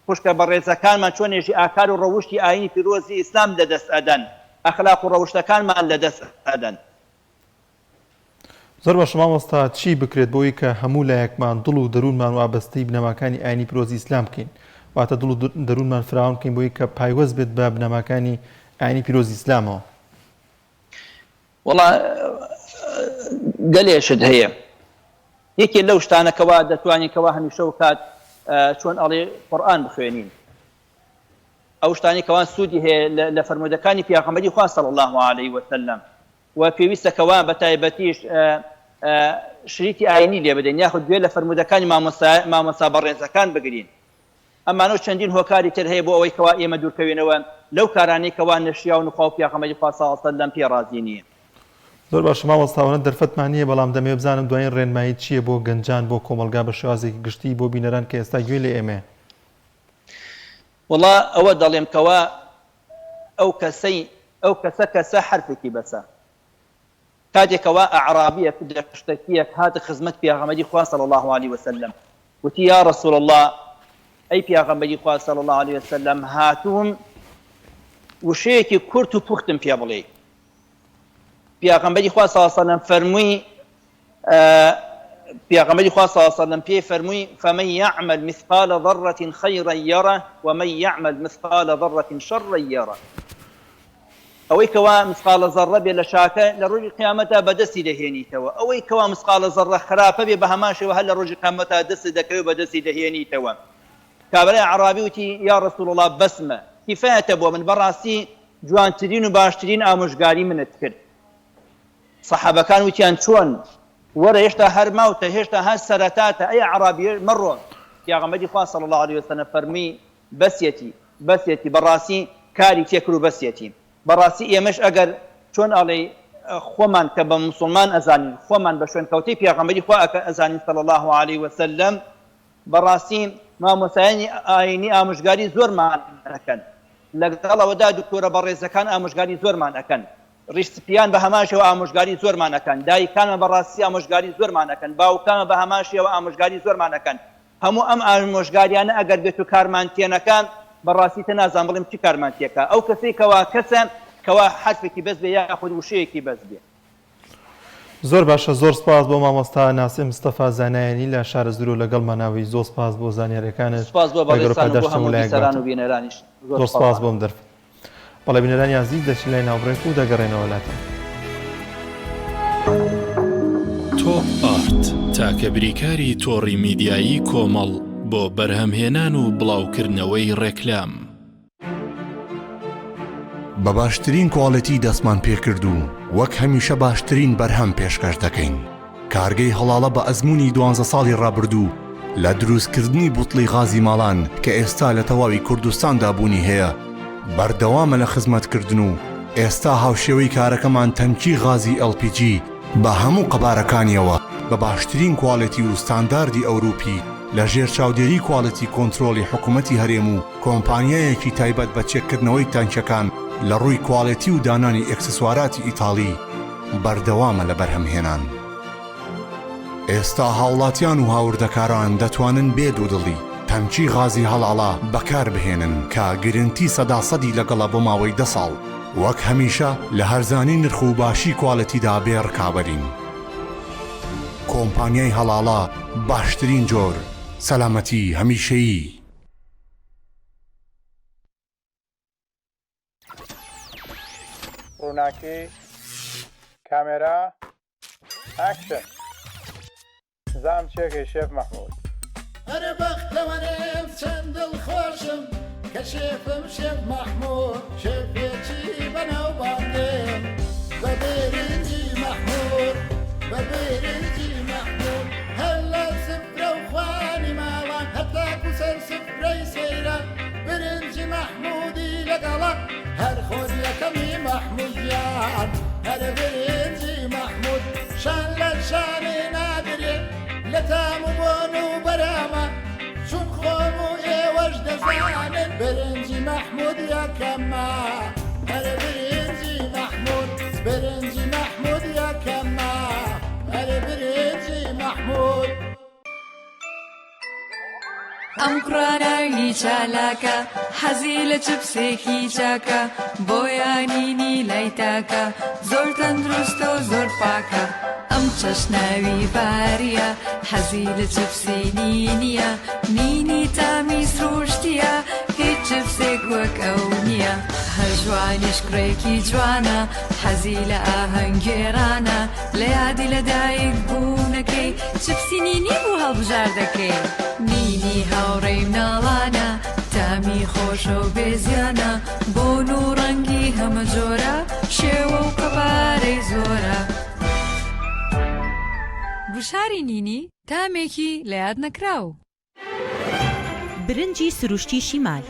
خوشکە بەڕێزەکانمان چۆنێژی ئاکار و ڕەوشتی ئایینی پیرۆزی ئیسلام لەدەست ئەدەن، ئەخلاق و ڕەوشتەکانمان لەدەست ئەدەن. زۆر باشە مامۆستا چی بکرێت بۆی کە هەموو لایەکمان دڵ و دەروونمان وابەستەی بنەماکانی ئاینی پیرۆزی ئیسلام بکەین واتە دڵ و دەروونمان فراوان بکەین بۆی کە پایوەست بێت بە بنەماکانی ئاینی پیرۆزی ئیسلامەوە؟ وەڵا گەلێ شت هەیە یەکێ لەو شتانە کەوا دەتوانین کەوا هەمیشە و کات چۆن ئەڵێ قورئان بخوێنین ئەو شتانی کەوا سوودی هەیە لە فەرموودەکانی پیاغەمبەری خوا صلی الله علیه وسلم و پێویستە کەوا بە تایبەتیش شریتی ئاینی لێ بدەین یاخود گوێ لە فەرموودەکانی مامۆستا مامۆستا بەڕێزەکان بگرین ئەمانە و چەندین هۆکاری تر هەیە بۆ ئەوەی کەوا ئێمە دوورکەوینەوە لەو کارانەی کەوا نەشیاون و خوا و پیاغەمبەری خوا صلی اللە علیە وسلم پێی ڕازی نییە. زۆر باشە مامۆستا ئەوەنە دەرفەتمان نییە بەڵام دەمەوێت بزانم دوایین ڕێنماییت چییە بۆ گەنجان بۆ کۆمەڵگا بە شێوازێکی گشتی بۆ بینەران کە ئێستا گوێی لە ئێمەیە؟ وەڵا ئەوە دەڵێم کەوا ئەو کەسەی ئەو کەسە کەسە حەرفێکی بەسە کاتێک کەوا ئەعرابیەک دەشتەکیەک هاتە خزمەت پیاغەمبەری خوا صلی اللە علیە وسلم وتی یا رسول اللە ئەی پیاغەمبەری خوا صلی اللە علیە وسلم هاتووم وشەیەکی کورت و پوختم پێ بڵێی پیاغەمبەری خوا صلی اللە علیە وسلم فەرمووی پیاغەمبەری خوا صلی اللە علیه وسلم پێی فەرمووی فمن یعمل مثقال ذرة خیرا یره ومن یعمل مثقال ذرة شرا یره ئەوەی کەوا مسقاڵە زەڕە بێ لە چاکە لە ڕۆژی قیامەتا بەدەستی دەهێنیتەوە، ئەوەی کەوا مسقاڵە زەڕە خراپە بێ بەهەمان شێوە هەر لە ڕۆژی قیامەتا دەستت دەکەوێ و بەدەستی دەهێنیتەوە. کابرای ئەعڕابی وتی، یا رسول اللە بەسمە، کیفایەتە بۆ من، بەڕاستی جوانترین و باشترین ئامۆژگاری منت کرد. سەحابەکان وتیان، چۆن؟ وەرە هێشتا هەر ماوتە، هێشتا هەر سەرەتاتە، ئەی ئەعڕابی مەڕۆ. پیاغەمبەری خوا صلی اللە علیە وسلم فەرمووی، بەسیەتی بەسیەتی بەڕاستی کاری تێکرد و بەسیەتی بەڕاستی ئێمەش ئەگەر چۆن ئەڵێی خۆمان کە بە موسڵمان ئەزانین خۆمان بە شوێنکەوتەی پێغەمبەری خوا ئەکە ئەزانین صلی اللە علیه وسلم بەڕاستی مامۆستایانی ئاینی ئامۆژگاری زۆرمان ئەکەن لەگەڵ ئەوەدا دکتۆرە بەڕێزەکان ئامۆژگاری زۆرمان ئەکەن ڕیش سپیان بە هەمان شێوە ئامۆژگاری زۆرمان ئەکەن دایکانمان بەڕاستی ئامۆژگاری زۆرمان ئەکەن باوکانمان بە هەمان شێوە ئامۆژگاری زۆرمان ئەکەن هەموو ئەم ئامۆژگاریانە ئەگەر بێتو کارمان تێنەکا بەڕاستی تە نازانم بڵێم چ کارمان تێکا ئەو کەسەی کەوا کەسە کەوا حەرفێکی بەس بێ یاخود وشەیەکی بەس بێ. زۆر باشە زۆر سپاس بۆ مامۆستا ناسح مستەفا زانایانی لە شارەزوورەوە لەگەڵمان ناوی زۆر سپاس بۆ زانیاریەکانت سپاس بۆ خوای گەورە بەڕێزتان و بۆ پاداشتت هەموو هەموو لایەک بیسەران و باتەوە. بینەرانیش زۆر زۆر سپاس سپاستان. بۆ ئەم دەرفەتە. بەڵێ بینەرانی ئازیز دەچین لای ناوبڕێک و دەگەڕێنەوە لاتان. تۆپ ئارت تاکە بریکاری تۆڕی میدیایی کۆمەڵ بۆ بەرهەمهێنان و بڵاوکردنەوەی ڕێکلام. بە باشترین کواڵێتی دەستمان پێکرد و وەک هەمیشە باشترین بەرهەم پێشکەش دەکەین. کارگەی هەڵاڵە بە ئەزموونی دوانزە ساڵی ڕابردوو لە دروستکردنی بوتڵی غازی ماڵان کە ئێستا لە تەواوی کوردستاندا بوونی هەیە، بەردەوامە لە خزمەتکردن و ئێستا هاوشێوەی کارەکەمان تەنکی غازی LPG بە هەموو قەبارەکانیەوە بە باشترین کواڵێتی و ستانداردی ئەوروپی لە ژێر چاودێری کواڵێتی کۆنترۆڵی حکومەتی هەرێم و کۆمپانیایەکی تایبەت بە چێککردنەوەی تانکیەکان لە ڕووی کواڵێتی و دانانی ئێکسسواراتی ئیتاڵی بەردەوامە لە بەرهەمهێنان. ئێستا هاوڵاتیان و هاوردەکاران دەتوانن بێ دوودڵی تەنکی غازی هەڵاڵە بەکاربهێنن کە گرنتی سەدا سەدی لەگەڵە بۆ ماوەی دە ساڵ. وەک هەمیشە لە هەرزانی نرخ و باشی کوالێتیدا بێ ڕکابەرین. کۆمپانیای هەڵاڵە باشترین جۆر، سەلامەتی هەمیشەیی. ڕووناکی، کامێرا، ئاکشن. زام چێکەی شێف مەحمود. ئەرێ بەختەوەرم چەند دڵخۆشم کە شێفم شێف مەحمود شێفێکی بەناوبانگم بە برنجی مەحمود بە برنجی مەحمود هەر لە سفرە و خوانی ماڵان هەتاکو سەر سفرەی سەیران برنجی مەحمودی لەگەڵە هەر خۆت یەکەمی مەحمود گیان هەر برنجی مەحمود شان لە شانی نادرێ لە تام و بۆن و بەرامە چون خۆم و ئێوەش دەزانن برنجی مەحمود یەکەمە هەر برنجی مەحمود برنجی مەحمود یەکەمە هەر برنجی مەحمود. ئەم کوڕە ناوی چالاکە حەزی لە چپسێکی چاکە بۆیانینی لای تاکە زۆر تەندروستە و زۆر پاکە ئەم چەش ناوی باریە حەزی لە چپسی نینیە نینی تامی سروشتیە هیچ. چپسێک وەک ئەو نییە. هەر ژوانیش کوڕێکی جوانە، حەزی لە ئاهەنگ گێڕانە، لە یادی لە دایک بوونەکەی، چپسی نینی بوو هەڵبژاردەکەی. نینی هاوڕێی مناڵانە، تامی خۆشە و بێ زیانە، بۆن و ڕەنگی هەمە جۆرە، شێوە و قەبارەی زۆرە. گوشاری نینی تامێکی لە یاد نەکراو. برنجی سروشتی شیمال،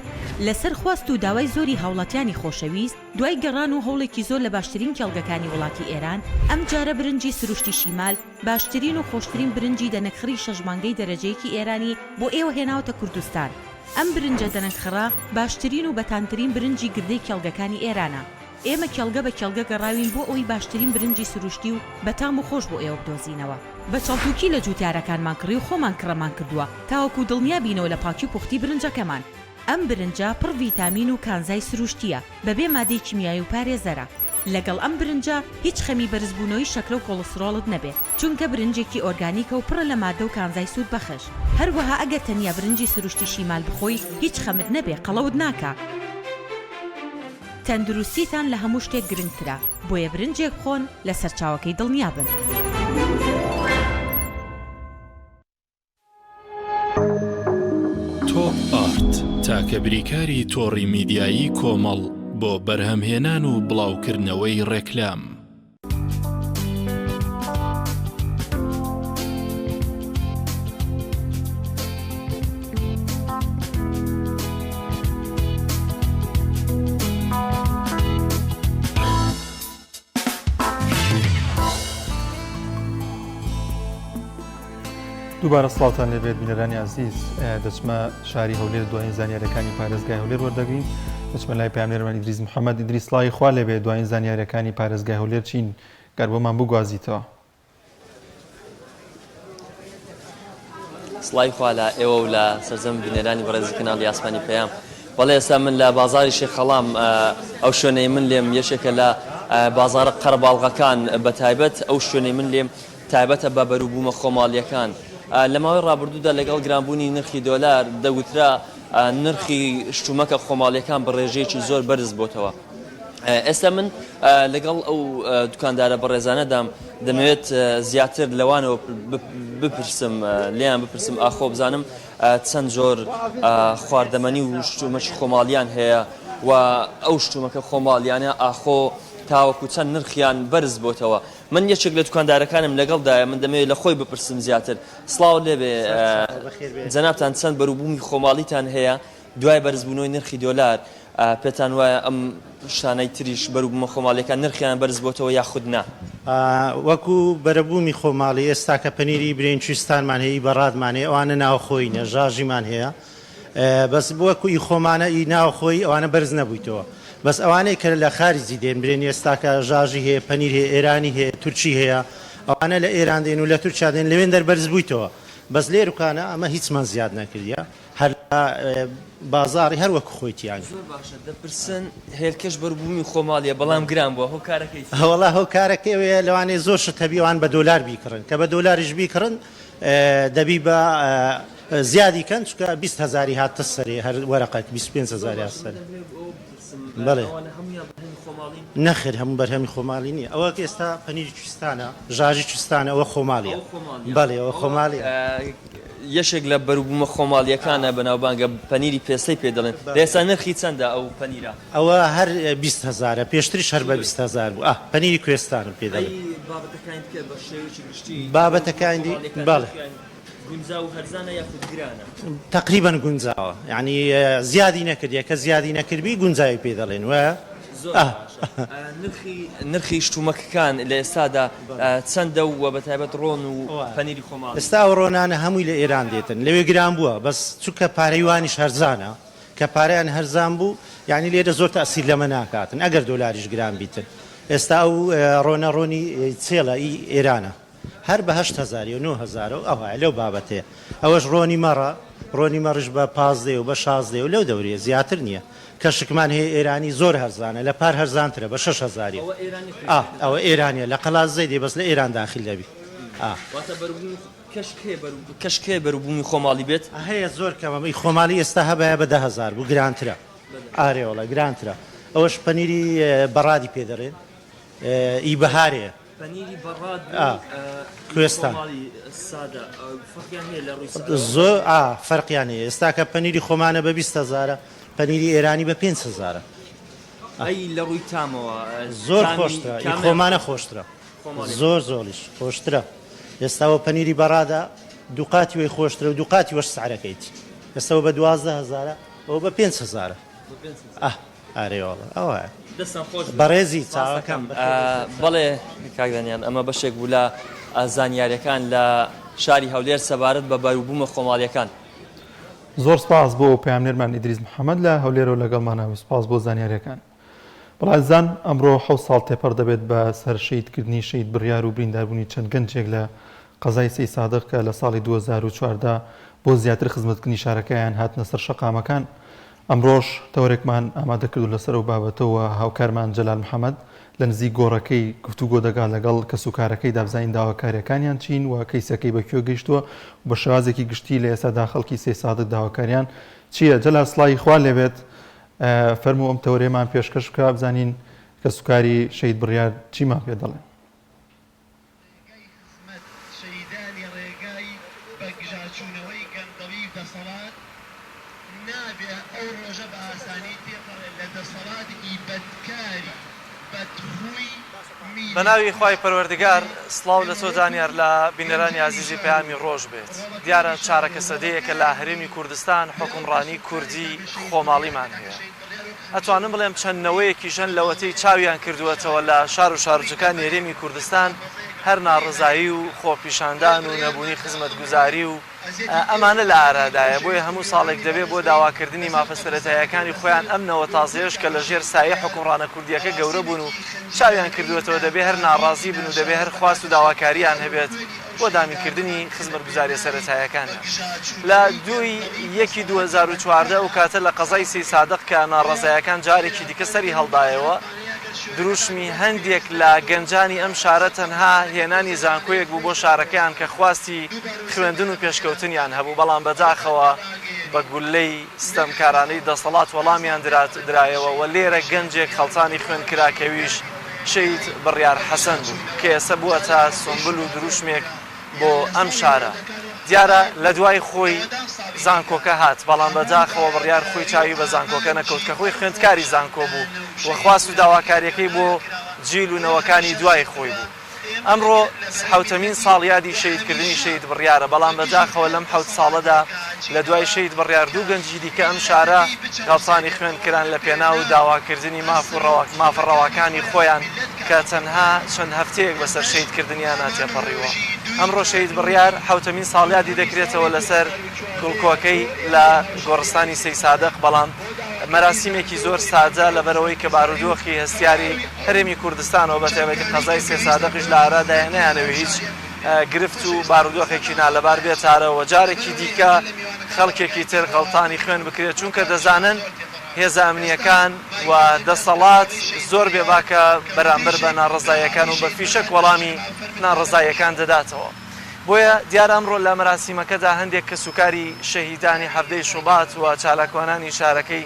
لەسەر خواست و داوای زۆری هاوڵاتیانی خۆشەویست، دوای گەڕان و هەوڵێکی زۆر لە باشترین کێڵگەکانی وڵاتی ئێران، ئەمجارە برنجی سروشتی شیمال باشترین و خۆشترین برنجی دەنەکخڕی شەش مانگەی دەرەجەیەکی ئێرانی بۆ ئێوە هێناوەتە کوردستان. ئەم برنجە دەنەکخڕە باشترین و بەتامترین برنجی گردەی کێڵگەکانی ئێرانە. ئێمە کێڵگە بە کێڵگە گەڕاوین بۆ ئەوەی باشترین برنجی سروشتی و بەتام و خۆش بۆ ئێوە بدۆزینەوە. بە چەڵتوکی لە جوتیارەکانمان کڕی و خۆمان کڕەمان کردووە تاوەکو دڵنیا بینەوە لە پاکی و پوختی برنجەکەمان. ئەم برنجە پڕ ڤیتامین و کانزای سروشتییە، بەبێ مادەی کیمیایی و پارێزەرە. لەگەڵ ئەم برنجە هیچ خەمی بەرزبوونەوەی شەکرە و کۆڵسترۆڵت نەبێ، چونکە برنجێکی ئۆرگانیکە و پڕە لە مادە و کانزای سوودبەخش. هەروەها ئەگەر تەنیا برنجی سروشتی شیمال بخۆی هیچ خەمت نەبێ قەڵەوت ناکا. تەندروستیتان لە هەموو شتێک گرنگترە، بۆیە برنجێک بخۆن لە سەرچاوەکەی دڵنیابن. تۆپ ئارت تاکە بریکاری تۆڕی میدیایی کۆمەڵ بۆ بەرهەمهێنان و بڵاوکردنەوەی ڕێکلام. دووبارە سڵاوتان لێبێت بینەرانی ئازیز دەچمە شاری هەولێر دوایین زانیارەکانی پارێزگای هەولێر وەردەگرین دەچمە لای پامێرمان ئیدریس محەممەد ئیدریس سڵاوی خوا لێبێت دوایین زانیارەکانی پارێزگای هەولێر چین گەر بۆمان بگوازیتەوە. سڵاوی خوا لە ئێوە و لە سەرجەم بینەرانی بەڕێزی کەناڵی ئاسمانی پەیام. بەڵێ ئێستا من لە بازاری شێخەڵام ئەو شوێنەی من لێم یەکێکە لە بازارە قەرەباڵغەکان بە تایبەت ئەو شوێنەی من لێم تایبەتە بە بەروبوومە خۆماڵییەکان. لە ماوەی ڕابردوودا لەگەڵ گرانبوونی نرخی دۆلار دەگوترا نرخی شتومەکە خۆماڵییەکان بە ڕێژەیەکی زۆر بەرز بۆتەوە. ئێستا من لەگەڵ ئەو دوکاندارە بەڕێزانەدام دەمەوێت زیاتر لەوانەوە بپرسم لێیان بپرسم ئاخۆ بزانم چەند جۆر خواردەمەنی و شتومەکی خۆماڵیان هەیە و ئەو شتومەکە خۆماڵیانە ئاخۆ تاوەکو چەند نرخیان بەرز بۆتەوە. من یەکێک لە دوکاندارەکانم لەگەڵدایە من دەمەوێت لە خۆی بپرسم زیاتر. سڵاوت لێبێ جەنابتان چەند بەروبوومی خۆماڵیتان هەیە دوای بەرزبوونەوەی نرخی دۆلار پێتان وایە ئەم شتانەی تریش بەروبوومە خۆماڵیەکان نرخیان بەرز بۆتەوە یاخود نا؟ وەکو بەرەبوومی خۆماڵی ئێستا کە پەنیری برێن کویستانمان هەیە ئی بەڕادمان هەیە ئەوانە ناوخۆیینە ژاژیمان هەیە بەس وەکو ئی خۆمانە ئی ناوخۆیی ئەوانە بەرز نەبوویتەوە بەس ئەوانەی کە لە خارجی دێن برێن ئێستاکە ژاژی هەیە پەنیر هەیە ئێرانی هەیە تورکی هەیە ئەوانە لە ئێران دێن و لە تورکیا دێن لەوێن دەر بەرز بوویتەوە بەس لێروکانە ئەمە هیچمان زیاد نەکردیە هەر لە بازاڕی هەر وەک خۆی تیانی. زۆر باشە دەپرسن هێلکەش بەروبوومی خۆماڵیە بەڵام گران بووە هۆکارەکەی چیە؟ وەڵا هۆکارەکەی ئەوەیە لەوانەیە زۆر شت هەبی ئەوان بە دۆلار بیکڕن کە بە دۆلاریش بیکڕن دەبی بە زیادی کەن چونکە 20 هەزاری هاتە سەرێ هەر وەرەقەک 25 هەزاری هات سەرێ. بەڵێ نەخێر هەموو بەرهەمی خۆماڵی نییە ئەوە ئێستا پەنیری کویستانە ژاژی کویستانە ئەوە خۆماڵیە بەڵێ ئەوە خۆماڵیە. یەکێک لە بەروبوومە خۆماڵییەکانە بەناوبانگە پەنیری پێستەی پێ دەڵێن ئێستا نرخی چەندە ئەو پەنیرە؟ ئەوە هەر 20 هەزارە پێشتریش هەر بە 20 هەزار بوو ئا پەنیری کوێستانم پێ دەڵێن. ئەی بابەتەکانی دیکە بە شێوەیەکی گشتی بابەتەکانی دی بەڵێ. گونجاو و هەرزانە یاخود گرانە؟ تەقریبەن گونجاوە یانی زیادی نەکردیە کە زیادی نەکردبی گونجاوی پێ دەڵێن وایە؟ زۆر باشە نرخی نرخی شتومەکەکان لە ئێستادا چەندە و بە تایبەت ڕۆن و پەنیری خۆماڵی؟ ئێستا ئەو ڕۆنانە هەمووی لە ئێران دێتن لەوێ گران بووە بەس چونکە پارەی وانیش هەرزانە کە پارەیان هەرزان بوو یانی لێرە زۆر تەئسیر لەمە ناکاتن ئەگەر دۆلاریش گران بیتن ئێستا ئەو ڕۆنە ڕۆنی چێڵە ئی ئێرانە هەر بە هەشت هەزاری و نۆ هەزارە و ئەوهایە لەو بابەتەیە ئەوەش ڕۆنی مەڕە ڕۆنی مەڕیش بە پازدەیە و بە شازدەیە و لەو دەورەیە زیاتر نییە کەشکمان هەیە ئێرانی زۆر هەرزانە لە پار هەرزانترە بە شەش هەزاریە ئەوە ئێرانی ئا ئەوە ئێرانیە لە قەڵادزەی دێ بەس لە ئێران داخیل دەبی ئا. واتە بەروبوومی کەشک هەیە بەرو کەشک هەیە بەروبوومی خۆماڵی بێت؟ هەیە زۆر کەمە ئی خۆماڵی ئێستا هەبایە بە 10 هەزار بوو گرانترە. ئارێ وەڵا گرانترە ئەوەش پەنیری بەڕادی پێ دەڵێن ئی بەهارەیە. پەنیری بەڕاد و ئا کوێستان خۆماڵی سادە فەرقیان هەیە لە ڕووی سعرەوە؟ زۆر ئا فەرقیان هەیە ئێستا کە پەنیری خۆمانە بە 20 هەزارە پەنیری ئێرانی بە پێنج هەزارە. ئەی لە ڕووی تامەوە زۆر تامی خۆشترە ئی کامیان خۆمانە خۆشترە خۆماڵی زۆر زۆریش خۆشترە ئێستا وە پەنیری بەڕادە دووقاتی وەی خۆشترە و دووقاتی وەش سعرەکەیتی ئێستا وە بە 12 هەزارە ئەوە بە پێنج هەزارە ئاه ئارێ وەڵا ئەوایە. دەستان خۆش بێت. بەڕێزی سپاس چاوەکەم دەکەم. بەخێربێی. بەڵێ کاک دانیال ئەمە بەشێک بوو لە زانیاریەکان لە شاری هەولێر سەبارەت بە بەروبوومە خۆماڵیەکان. زۆر سپاس بۆ پەیامنێرمان ئیدریس محەمەد لە هەولێرەوە لەگەڵمانە و سپاس بۆ زانیاریەکان. بەڵێ ئازیزان ئەمڕۆ حەوت ساڵ تێپەڕ دەبێت بە سەر شەهیدکردنی شەهید بڕیار و برینداربوونی چەند گەنجێک لە قەزای سەیدسادق کە لە ساڵی 2014 بۆ زیاتر خزمەتکردنی شارەکەیان هاتنە سەر شەقامەکان. ئەمڕۆش تەوەرێکمان ئامادە کردو لەسەر ئەو بابەتە و هاوکارمان جەلال محەمەد لە نزیک گۆڕەکەی گفتوگۆ دەکات لەگەڵ کەسوکارەکەیدا بزانین داواکارییەکانیان چین و کەیسەکەی بە کوێ گەیشتووە و بە شێوازێکی گشتی لە ئێستادا خەڵکی سەیدسادق داواکاریان چییە؟ جەلال سڵاوی خوا لێبێت فەرموو ئەم تەوەرەیەمان پێشکەش بکە بزانین کەسوکاری شەهید بڕیار چیمان پێ دەڵێن. ڕێگای خزمەت شەهیدانی ڕێگای بە گژاچوونەوەی گەندەڵی دەسەڵات نابێ ئەو ڕۆژە بە ئاسانی تێپەڕێ لە دەسەڵاتێکی بەدکاری بەدخووی بە ناوی خوای میللەت پەروەردگار سڵاو لە تۆ گەورەی دانیار لە بینەرانی ئازیزی ڕۆڵەکانی پەیامی ڕۆژ بێت دیارە چارەکە سەدەیەکە لە هەرێمی کوردستان حوکمڕانی کوردی خۆماڵیمان هەیە ئەتوانم بڵێم چەند نەوەیەکیش هەن لەوەتەی چاویان کردووەتەوە لە شار و شارۆچکەکانی هەرێمی کوردستان هەر ناڕەزایی و خۆپیشاندان و نەبوونی خزمەتگوزاری و ئەمانە لە ئارادایە، بۆیە هەموو ساڵێک دەبێ بۆ داواکردنی مافە سەرەتاییەکانی خۆیان ئەم نەوە تازەیەش کە لە ژێر سایەی حوکمڕانە کوردییەکە گەورە بوون و چاویان کردووەتەوە دەبێ هەر ناڕازی بن و دەبێ هەر خواست و داواکارییان هەبێت بۆ دابینکردنی خزمەتگوزارییە سەرەتاییەکانیان. لە دووی یەکی 2014 ئەو کاتە لە قەزای سەیدسادق کە ناڕەزایەکان جارێکی دیکە سەری هەڵدایەوە، دروشمی هەندێک لە گەنجانی ئەم شارە تەنها هێنانی زانکۆیەک بوو بۆ شارەکەیان کە خواستی خوێندن و پێشکەوتنیان هەبوو، بەڵام بەداخەوە بە گوللەی ستەمکارانەی دەسەڵات وەڵامیان درایەوە و لێرە گەنجێک خەڵتانی خوێن کرا کەویش شەهید بڕیار حەسەن بوو کە ئێستا بووەتە سومبل و دروشمێک بۆ ئەم شارە. دیارە لە دوای خۆی زانکۆکە هات، بەڵام بەداخەوە بڕیار خۆی چاوی بە زانکۆکە نەکەوت کە خۆی خوێندکاری زانکۆ بوو و خواست و داواکارییەکەی بۆ جیل و نەوەکانی دوای خۆی بوو. ئەمڕۆ حەوتەمین ساڵیادی شەهیدکردنی شەهید بڕیارە، بەڵام بەداخەوە لەم حەوت ساڵەدا لە دوای شەهید بڕیار دوو گەنجی دیکە ئەم شارە غەڵتانی خوێن کران لە پێناو داواکردنی ماف و مافە ڕەواکانی خۆیان کە تەنها چەند هەفتەیەک بەسەر شەهیدکردنیانا تێپەڕیوە. ئەمڕۆ شەهید بڕیار حەوتەمین ساڵیادی دەکرێتەوە لەسەر گوڵکۆکەی لە گۆڕستانی سەیسادق، بەڵام مەراسیمێکی زۆر سادە لەبەرئەوەی کە بارودۆخی هەستیاری هەرێمی کوردستانەوە بە تایبەتی قەزای سەیسادقیش لە ئارادایە نەیانەوێ هیچ گرفت و بارودۆخێکی نالەبار بێتارەوە جارێکی دیکە خەڵکێکی تر غەڵتانی خوێن بکرێت چونکە دەزانن هێزە ئەمنییەکان و دەسەڵات زۆر بێباکە بەرامبەر بە ناڕەزاییەکان و بە فیشەک وەڵامی ناڕەزاییەکان دەداتەوە. بۆیە دیارە ئەمڕۆ لە مەراسیمەکەدا هەندێک کەسوکاری شەهیدانی حەڤدەی شوبات و چالاکوانانی شارەکەی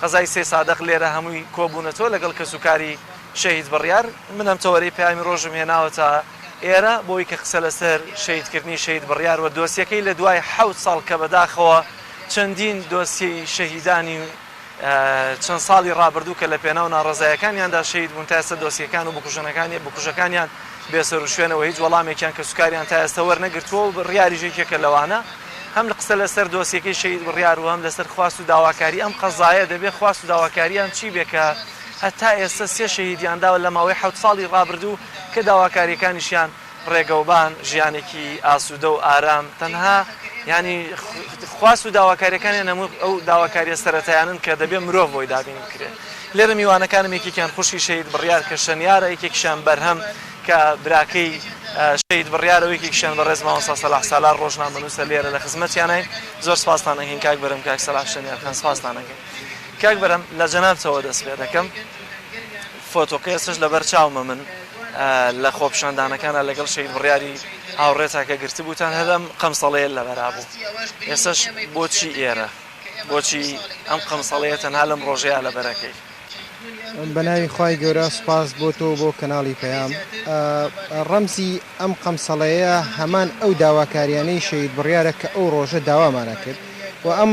قەزای سەیسادق لێرە هەمووی کۆبوونەتەوە لەگەڵ کەسوکاری شەهید بڕیار. من ئەم تەوەرەی پەیامی ڕۆژم هێناوەتە ئێرە بۆی کە قسە لەسەر شەهیدکردنی شەهید بڕیار و دۆسیەکەی لە دوای حەوت ساڵ کە بەداخەوە چەندین دۆسیەی شەهیدانی چەند ساڵی ڕابردوو کە لە پێناو ناڕەزایەکانیاندا شەهید بوون تا ئێستا دۆسیەکان و بکوژەکانی بکوژەکانیان بێسەروشوێنەوە هیچ وەڵامێکیان کەسوکاریان تا ئێستا وەرنەگرتووە و بڕیاریش یەکێکە لەوانە هەم لە قسە لەسەر دۆسیەکەی شەهید بڕیار و هەم لەسەر خواست و داواکاری ئەم قەزایە دەبێ خواست و داواکاریان چی بێ کە هەتا ئێستا سێ شەهیدیان داوە لە ماوەی حەوت ساڵی ڕابردوو کە داواکاریەکانیشیان ڕێگەوبان ژیانێکی ئاسوودە و ئارام تەنها یانی خواست و داواکاریەکانیان هەموو ئەو داواکاریە سەرەتایانن کە دەبێ مرۆڤ بۆی دابین بکرێت لێرە میوانەکانم یەکێکیان خوشکی شەهید بڕیار کە شەنیارە یەکێکیشیان بەرهەم کە براکەی شەهید بڕیارە و یەکێکیشیان بەڕێز مامۆستا سەلاح سالار ڕۆژنامەنووسە لێرە لە خزمەتیانین زۆر سپاستان ئەکەین کاک بەرهەم کاک سەلاح شەنیار خان سپاستان ئەکەین کاک بەرهەم لە جەنابتەوە دەست پێ دەکەم فۆتۆکە ئێستاش لەبەر چاومە من لە خۆپیشاندانەکانا لەگەڵ شەهید بڕیاری هاوڕێتا کە گرتبووتان هەر ئەم قەمسەڵەیە لەبەرا بوو ئێستاش بۆچی ئێرە؟ بۆچی ئەم قەمسەڵەیە تەنها لەم ڕۆژەیا لەبەرەکەی؟ بەناوی خوای گەورە سوپاس بۆ تۆ و بۆ کەناڵی پەیام. ڕەمزی ئەم قەمسەڵەیە هەمان ئەو داواکاریانەی شەهید بڕیارە کە ئەو ڕۆژە داوامانە کرد و ئەم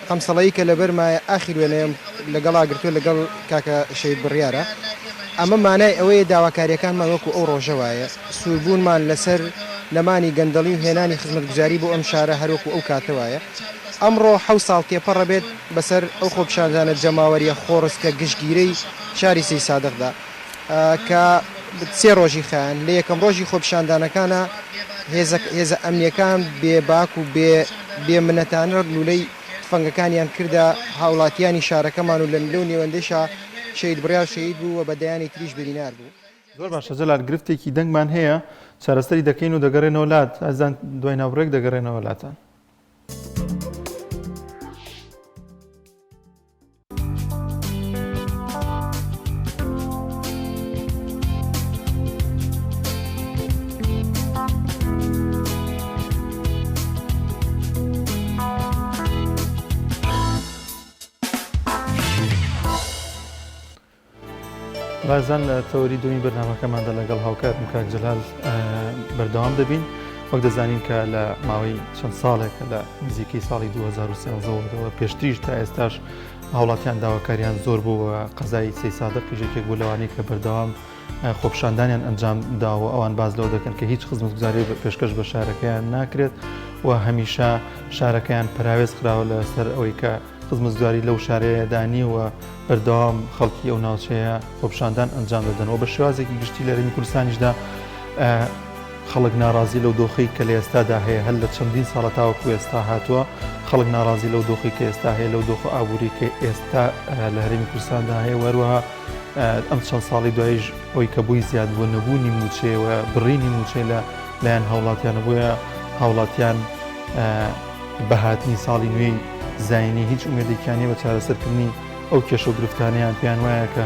قەمسەڵەی کە لەبەرمایە ئاخیر وێنەیەم لەگەڵا گرتووە لەگەڵ کاکە شەهید بڕیارە ئەمە مانای ئەوەیە داواکاریەکانمان وەکو ئەو ڕۆژە وایە سووربوونمان لەسەر نەمانی گەندەڵی و هێنانی خزمەتگوزاری بۆ ئەم شارە هەروەکو ئەو کاتە وایە ئەمڕۆ حەو ساڵ تێپەڕەبێت بەسەر ئەو خۆپیشاندانە جەماوەرییە خۆڕسکە گشتگیرەی شاری سەیدسادقدا کە سێ ڕۆژی خایاند، لە یەکەم ڕۆژی خۆپیشاندانەکانا هێزە ئەمنییەکان بێ باک و بێ بێ منەتانە لوولەی تفەنگەکانیان کردە هاوڵاتیانی شارەکەمان و لەو نێوەندەشا شەهید بڕیار شەهید بوو و بە دەیانی تریش برینار بوو. زۆر باشە جەلال گرفتێکی دەنگمان هەیە چارەسەری دەکەین و دەگەڕێنەوە لات ئازیزان دوای ناوبڕێک دەگەڕێنەوە لاتان. ڕێزان لە تەوەری دومی بەرنامەکەماندا لەگەڵ هاوکارم کاک جەلال بەردەوام دەبین وەک دەزانین کە لە ماوەی چەند ساڵێکە لە نزیکەی ساڵی 2013ەوە پێشتریش تا ئێستاش هاوڵاتیان داواکاریان زۆر بوو قەزای سەیدسادقیش یەکێک بوو لەوانەی کە بەردەوام خۆپیشاندانیان ئەنجام داوە ئەوان باس لەوە دەکەن کە هیچ خزمەتگوزاری پێشکەش بە شارەکەیان ناکرێت و هەمیشە شارەکەیان پەراوێز خراوە لەسەر ئەوەی کە خزمەتگوزاری لەو شارەیەدا نییە و بەردەوام خەڵکی ئەو ناوچەیە خۆپیشاندان ئەنجام دەدەن و بە شێوازێکی گشتی لە هەرێمی کوردستانیشدا خەڵک ناڕازی لەو دۆخی کە لە ئێستادا هەیە هەر لە چەندین ساڵە تاوەکو ئێستا هاتووە خەڵک ناڕازی لەو دۆخی کە ئێستا هەیە لەو دۆخە ئابووری کە ئێستا لە هەرێمی کوردستاندا هەیە وەروەها ئەم چەند ساڵی دوایش ئەوی کە بووی زیاد بووە نەبوونی مووچەیەوە بڕینی مووچەی لە لایەن هاوڵاتیانە بۆیە هاوڵاتیان بە هاتنی ساڵی نوێی زاینی هیچ ئومێدێکیان نیە بە چارەسەرکردنی ئەو کێشە و گرفتانەیان پێیان وایە کە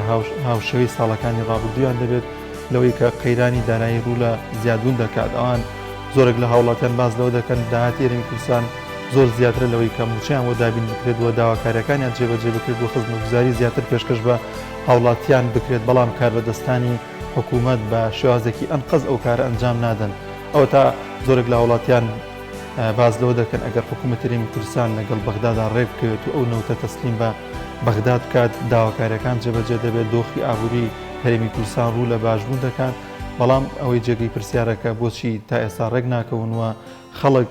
هاوشێوەی ساڵەکانی ڕابردوویان دەبێت لەوەی کە قەیرانی دارایی ڕوو لە زیادبوون دەکات ئەوان زۆرێک لە هاوڵاتیان باس لەوە دەکەن داهاتی هەرێمی کوردستان زۆر زیاترە لەوەی کە مووچەیان بۆ دابین بکرێت و داواکاریەکانیان جێبەجێ بکرێت و خزمەتگوزاری زیاتر پێشکەش بە هاوڵاتیان بکرێت بەڵام کاربەدەستانی حکوومەت بە شێوازێکی ئەنقەست ئەو کارە ئەنجام نادەن ئەوەتا زۆرێک لە هاوڵاتیان باس لەوە دەکەن ئەگەر حکوومەتی هەرێمی کوردستان لەگەڵ بەغدادا ڕێک بکەوێت و ئەو نەوتە تەسلیم بە بەغداد بکات داواکاریەکان جێبەجێ دەبێت دۆخی ئابووری هەرێمی کوردستان ڕوو لە باشبوون دەکات بەڵام ئەوەی جێگەی پرسیارەکە بۆچی تا ئێستا ڕێک ناکەون و خەڵک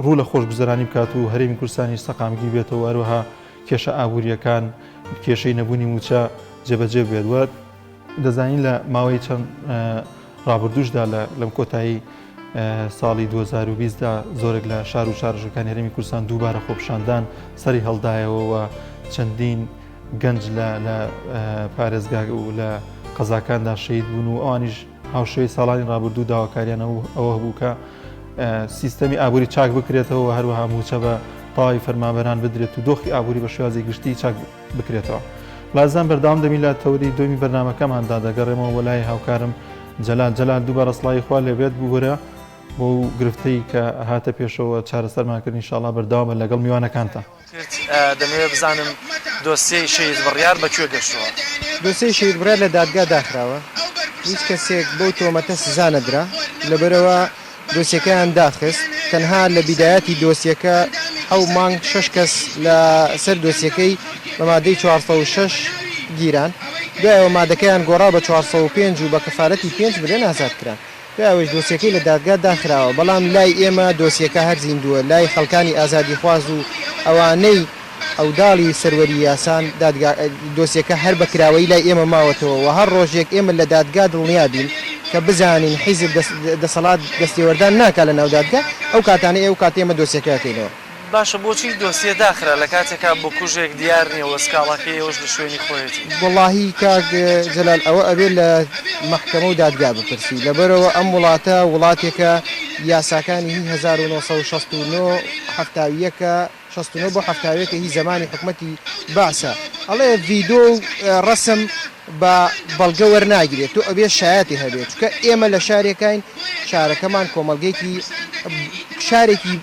ڕوو لە خۆشگوزەرانی بکات و هەرێمی کوردستانیش سەقامگیر بێتەوە هەروەها کێشە ئابووریەکان کێشەی نەبوونی مووچە جێبەجێ بێت و دەزانین لە ماوەی چەند ڕابردووشدا لە لەم کۆتایی ساڵی 2020 دا زۆرێک لە شار و شارۆچکەکانی هەرێمی کوردستان دووبارە خۆپیشاندان سەری هەڵدایەوە و چەندین گەنج لە لە پارێزگا و لە قەزاکاندا شەهید بوون و ئەوانیش هاوشێوەی ساڵانی ڕابردوو داواکاریان ئەوە بوو کە سیستەمی ئابووری چاک بکرێتەوە و هەروەها مووچە بە تەواوی فەرمانبەران بدرێت و دۆخی ئابووری بە شێوازی گشتی چاک بکرێتەوە. بازان بەردەوام دەبین لە تەوەری دووەمی بەرنامەکەماندا دەگەڕێمەوە بۆ لای هاوکارم جەلال جەلال دووبارە سڵاوی خوا لێبێت ببورە بۆ گرفتەی کە هاتە پێشەوە چارەسەرمان کرد ئینشاڵا بەردەوامە لەگەڵ میوانەکانتان. کرد دەمەوێت بزانم دۆسیەی شەهید بڕیار بە کوێ گەشتووە؟ دۆسیەی شەهید بڕیار لە دادگا داخراوە، هیچ کەسێک بەو تۆمەتە سزا نەدرا، لەبەرئەوە دۆسیەکەیان داخست، تەنها لە بیدایەتی دۆسیەکە حەو مانگ شەش کەس لە سەر دۆسیەکەی بە مادەی 406 گیران، دوایەوە مادەکەیان گۆڕا بە 405 و بە کەفالەتی پێنج ملیۆن ئازاد کران. دوای ئەوەیش دۆسیەکەی لە دادگا داخراوە، بەڵام لای ئێمە دۆسیەکە هەر زیندووە، لای خەڵکانی ئازادیخواز و ئەوانەی عەوداڵی سەروەری یاسان، دادگا دۆسیەکە هەر بە کراوەیی لای ئێمە ماوەتەوە و هەر ڕۆژێک ئێمە لە دادگا دڵنیا بین کە بزانین حیزب دەسەڵات دەستێوەردان ناکا لە ناو دادگا، ئەو کاتانەی ئەو کاتە ئێمە دۆسیەکە ئەکەینەوە. باشە بۆچی دۆسیە داخرا لە کاتێکا بکوژێک دیار نیە و سکاڵاکەی ئێوەش لە شوێنی خۆیەتی؟ وەڵاهی کاک جەلال ئەوە ئەبێ لە مەحکەمە و دادگا بپرسی لەبەرئەوە ئەم وڵاتە وڵاتێکە یاساکانی هی 1969 71 ە 69 بۆ 71 ە هی زەمانی حکومەتی بەعسە ئەڵێ ڤیدۆ و ڕەسم بە بەڵگە وەرناگیرێت تۆ ئەبێ شایەتی هەبێت چونکە ئێمە لە شارێکاین شارەکەمان کۆمەڵگەیەکی شارێکی.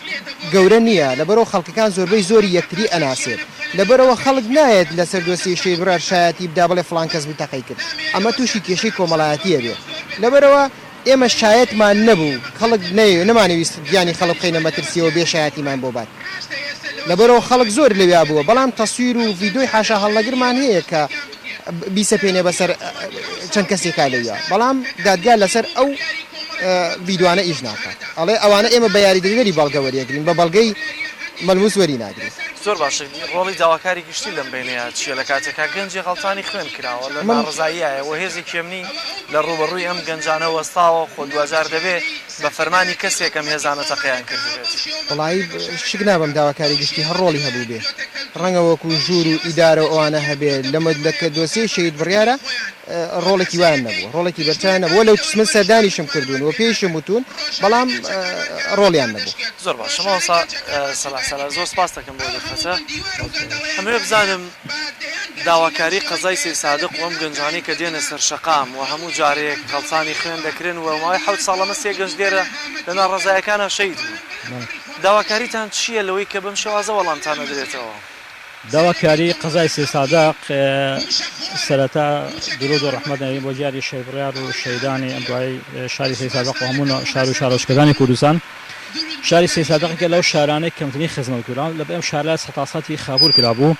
گەورە نییە لەبەرئەوە خەڵکەکان زۆربەی زۆری یەکتری ئەناسێت لەبەرئەوە خەڵک نایەت لەسەر دۆسیەی شەهید بڕیار شایەتی بدا بڵێ فڵان کەس بوو تەقەی کرد ئەمە تووشی کێشەی کۆمەڵایەتی ئەبێ لەبەرئەوە ئێمە شایەتمان نەبوو خەڵک نەیەوێ نەمانەویست گیانی خەڵک بخەینە مەترسیەوە بێ شایەتیمان بۆ بات لەبەرئەوە خەڵک زۆر لەویا بووە بەڵام تەسویر و ڤیدۆی حاشا هەڵنەگرمان هەیە کە بیسەپێنێ بەسەر چەند کەسێکا لەویا بەڵام دادگا لەسەر ئەو ڤیدۆانە ئیش ناکات ئەڵێ ئەوانە ئێمە بە یاریدەدەری بەڵگە وەریەگرین بە بەڵگەی مەلموس وەری ناگرین. زۆر باشە ڕۆڵی داواکاری گشتی لەم بەینەیا چیە لە کاتێکا گەنجێ غەڵتانی خوێن کراوە لە ناڕەزاییایە وە هێزێکی ئەمنی لە ڕووبەڕووی ئەم گەنجانە وەستاوە خۆ دواجار دەبێ بە فەرمانی کەسێک ئەم هێزانە تەقەیان کردبێت. وەڵایی شک نابەم داواکاری گشتی هەر ڕۆڵی هەبووبێ ڕەنگە وەکو ژوور و ئیدارە و ئەوانە هەبێ لەمە لە کە دۆسیەی شەهید بڕیارە ڕۆڵێکی وایان نەبووە ڕۆڵێکی بەرچاویان نەبووە لەو من سەردانیشم کردوون و پێیشم وتوون بەڵام ڕۆڵیان نەبوو. زۆر باشە مامۆستا سەلاح سالار زۆر سپاست دەکەم بۆ دەرفەتە ئەمەوێ بزانم داواکاری قەزای سەیسادق و ئەم گەنجانەی کە دێنە سەر شەقام و هەموو جارێک خەڵتانی خوێن دەکرێن و ماوەی حەوت ساڵ ئەمە سێ گەنج لێرە لە ناڕەزایەکانا شەهید بوون داواکاریتان چییە لەوەی کە بەم شێوازە وەڵامتان ئەدرێتەوە؟ داواکاری قەزای سەیسادق سەرەتا درود و ڕەحمەت نێرین بۆ گیانی شەهید بڕیار و شەهیدانی ئەم دوایی شاری سەیسادق و هەموو شار و شارۆچکەکانی کوردستان شاری سەیسادق یەکێکە لەو شارانەی کەمترین خزمەت کرا لە ئەم شارە سەتاسەتی خابوور کرابوو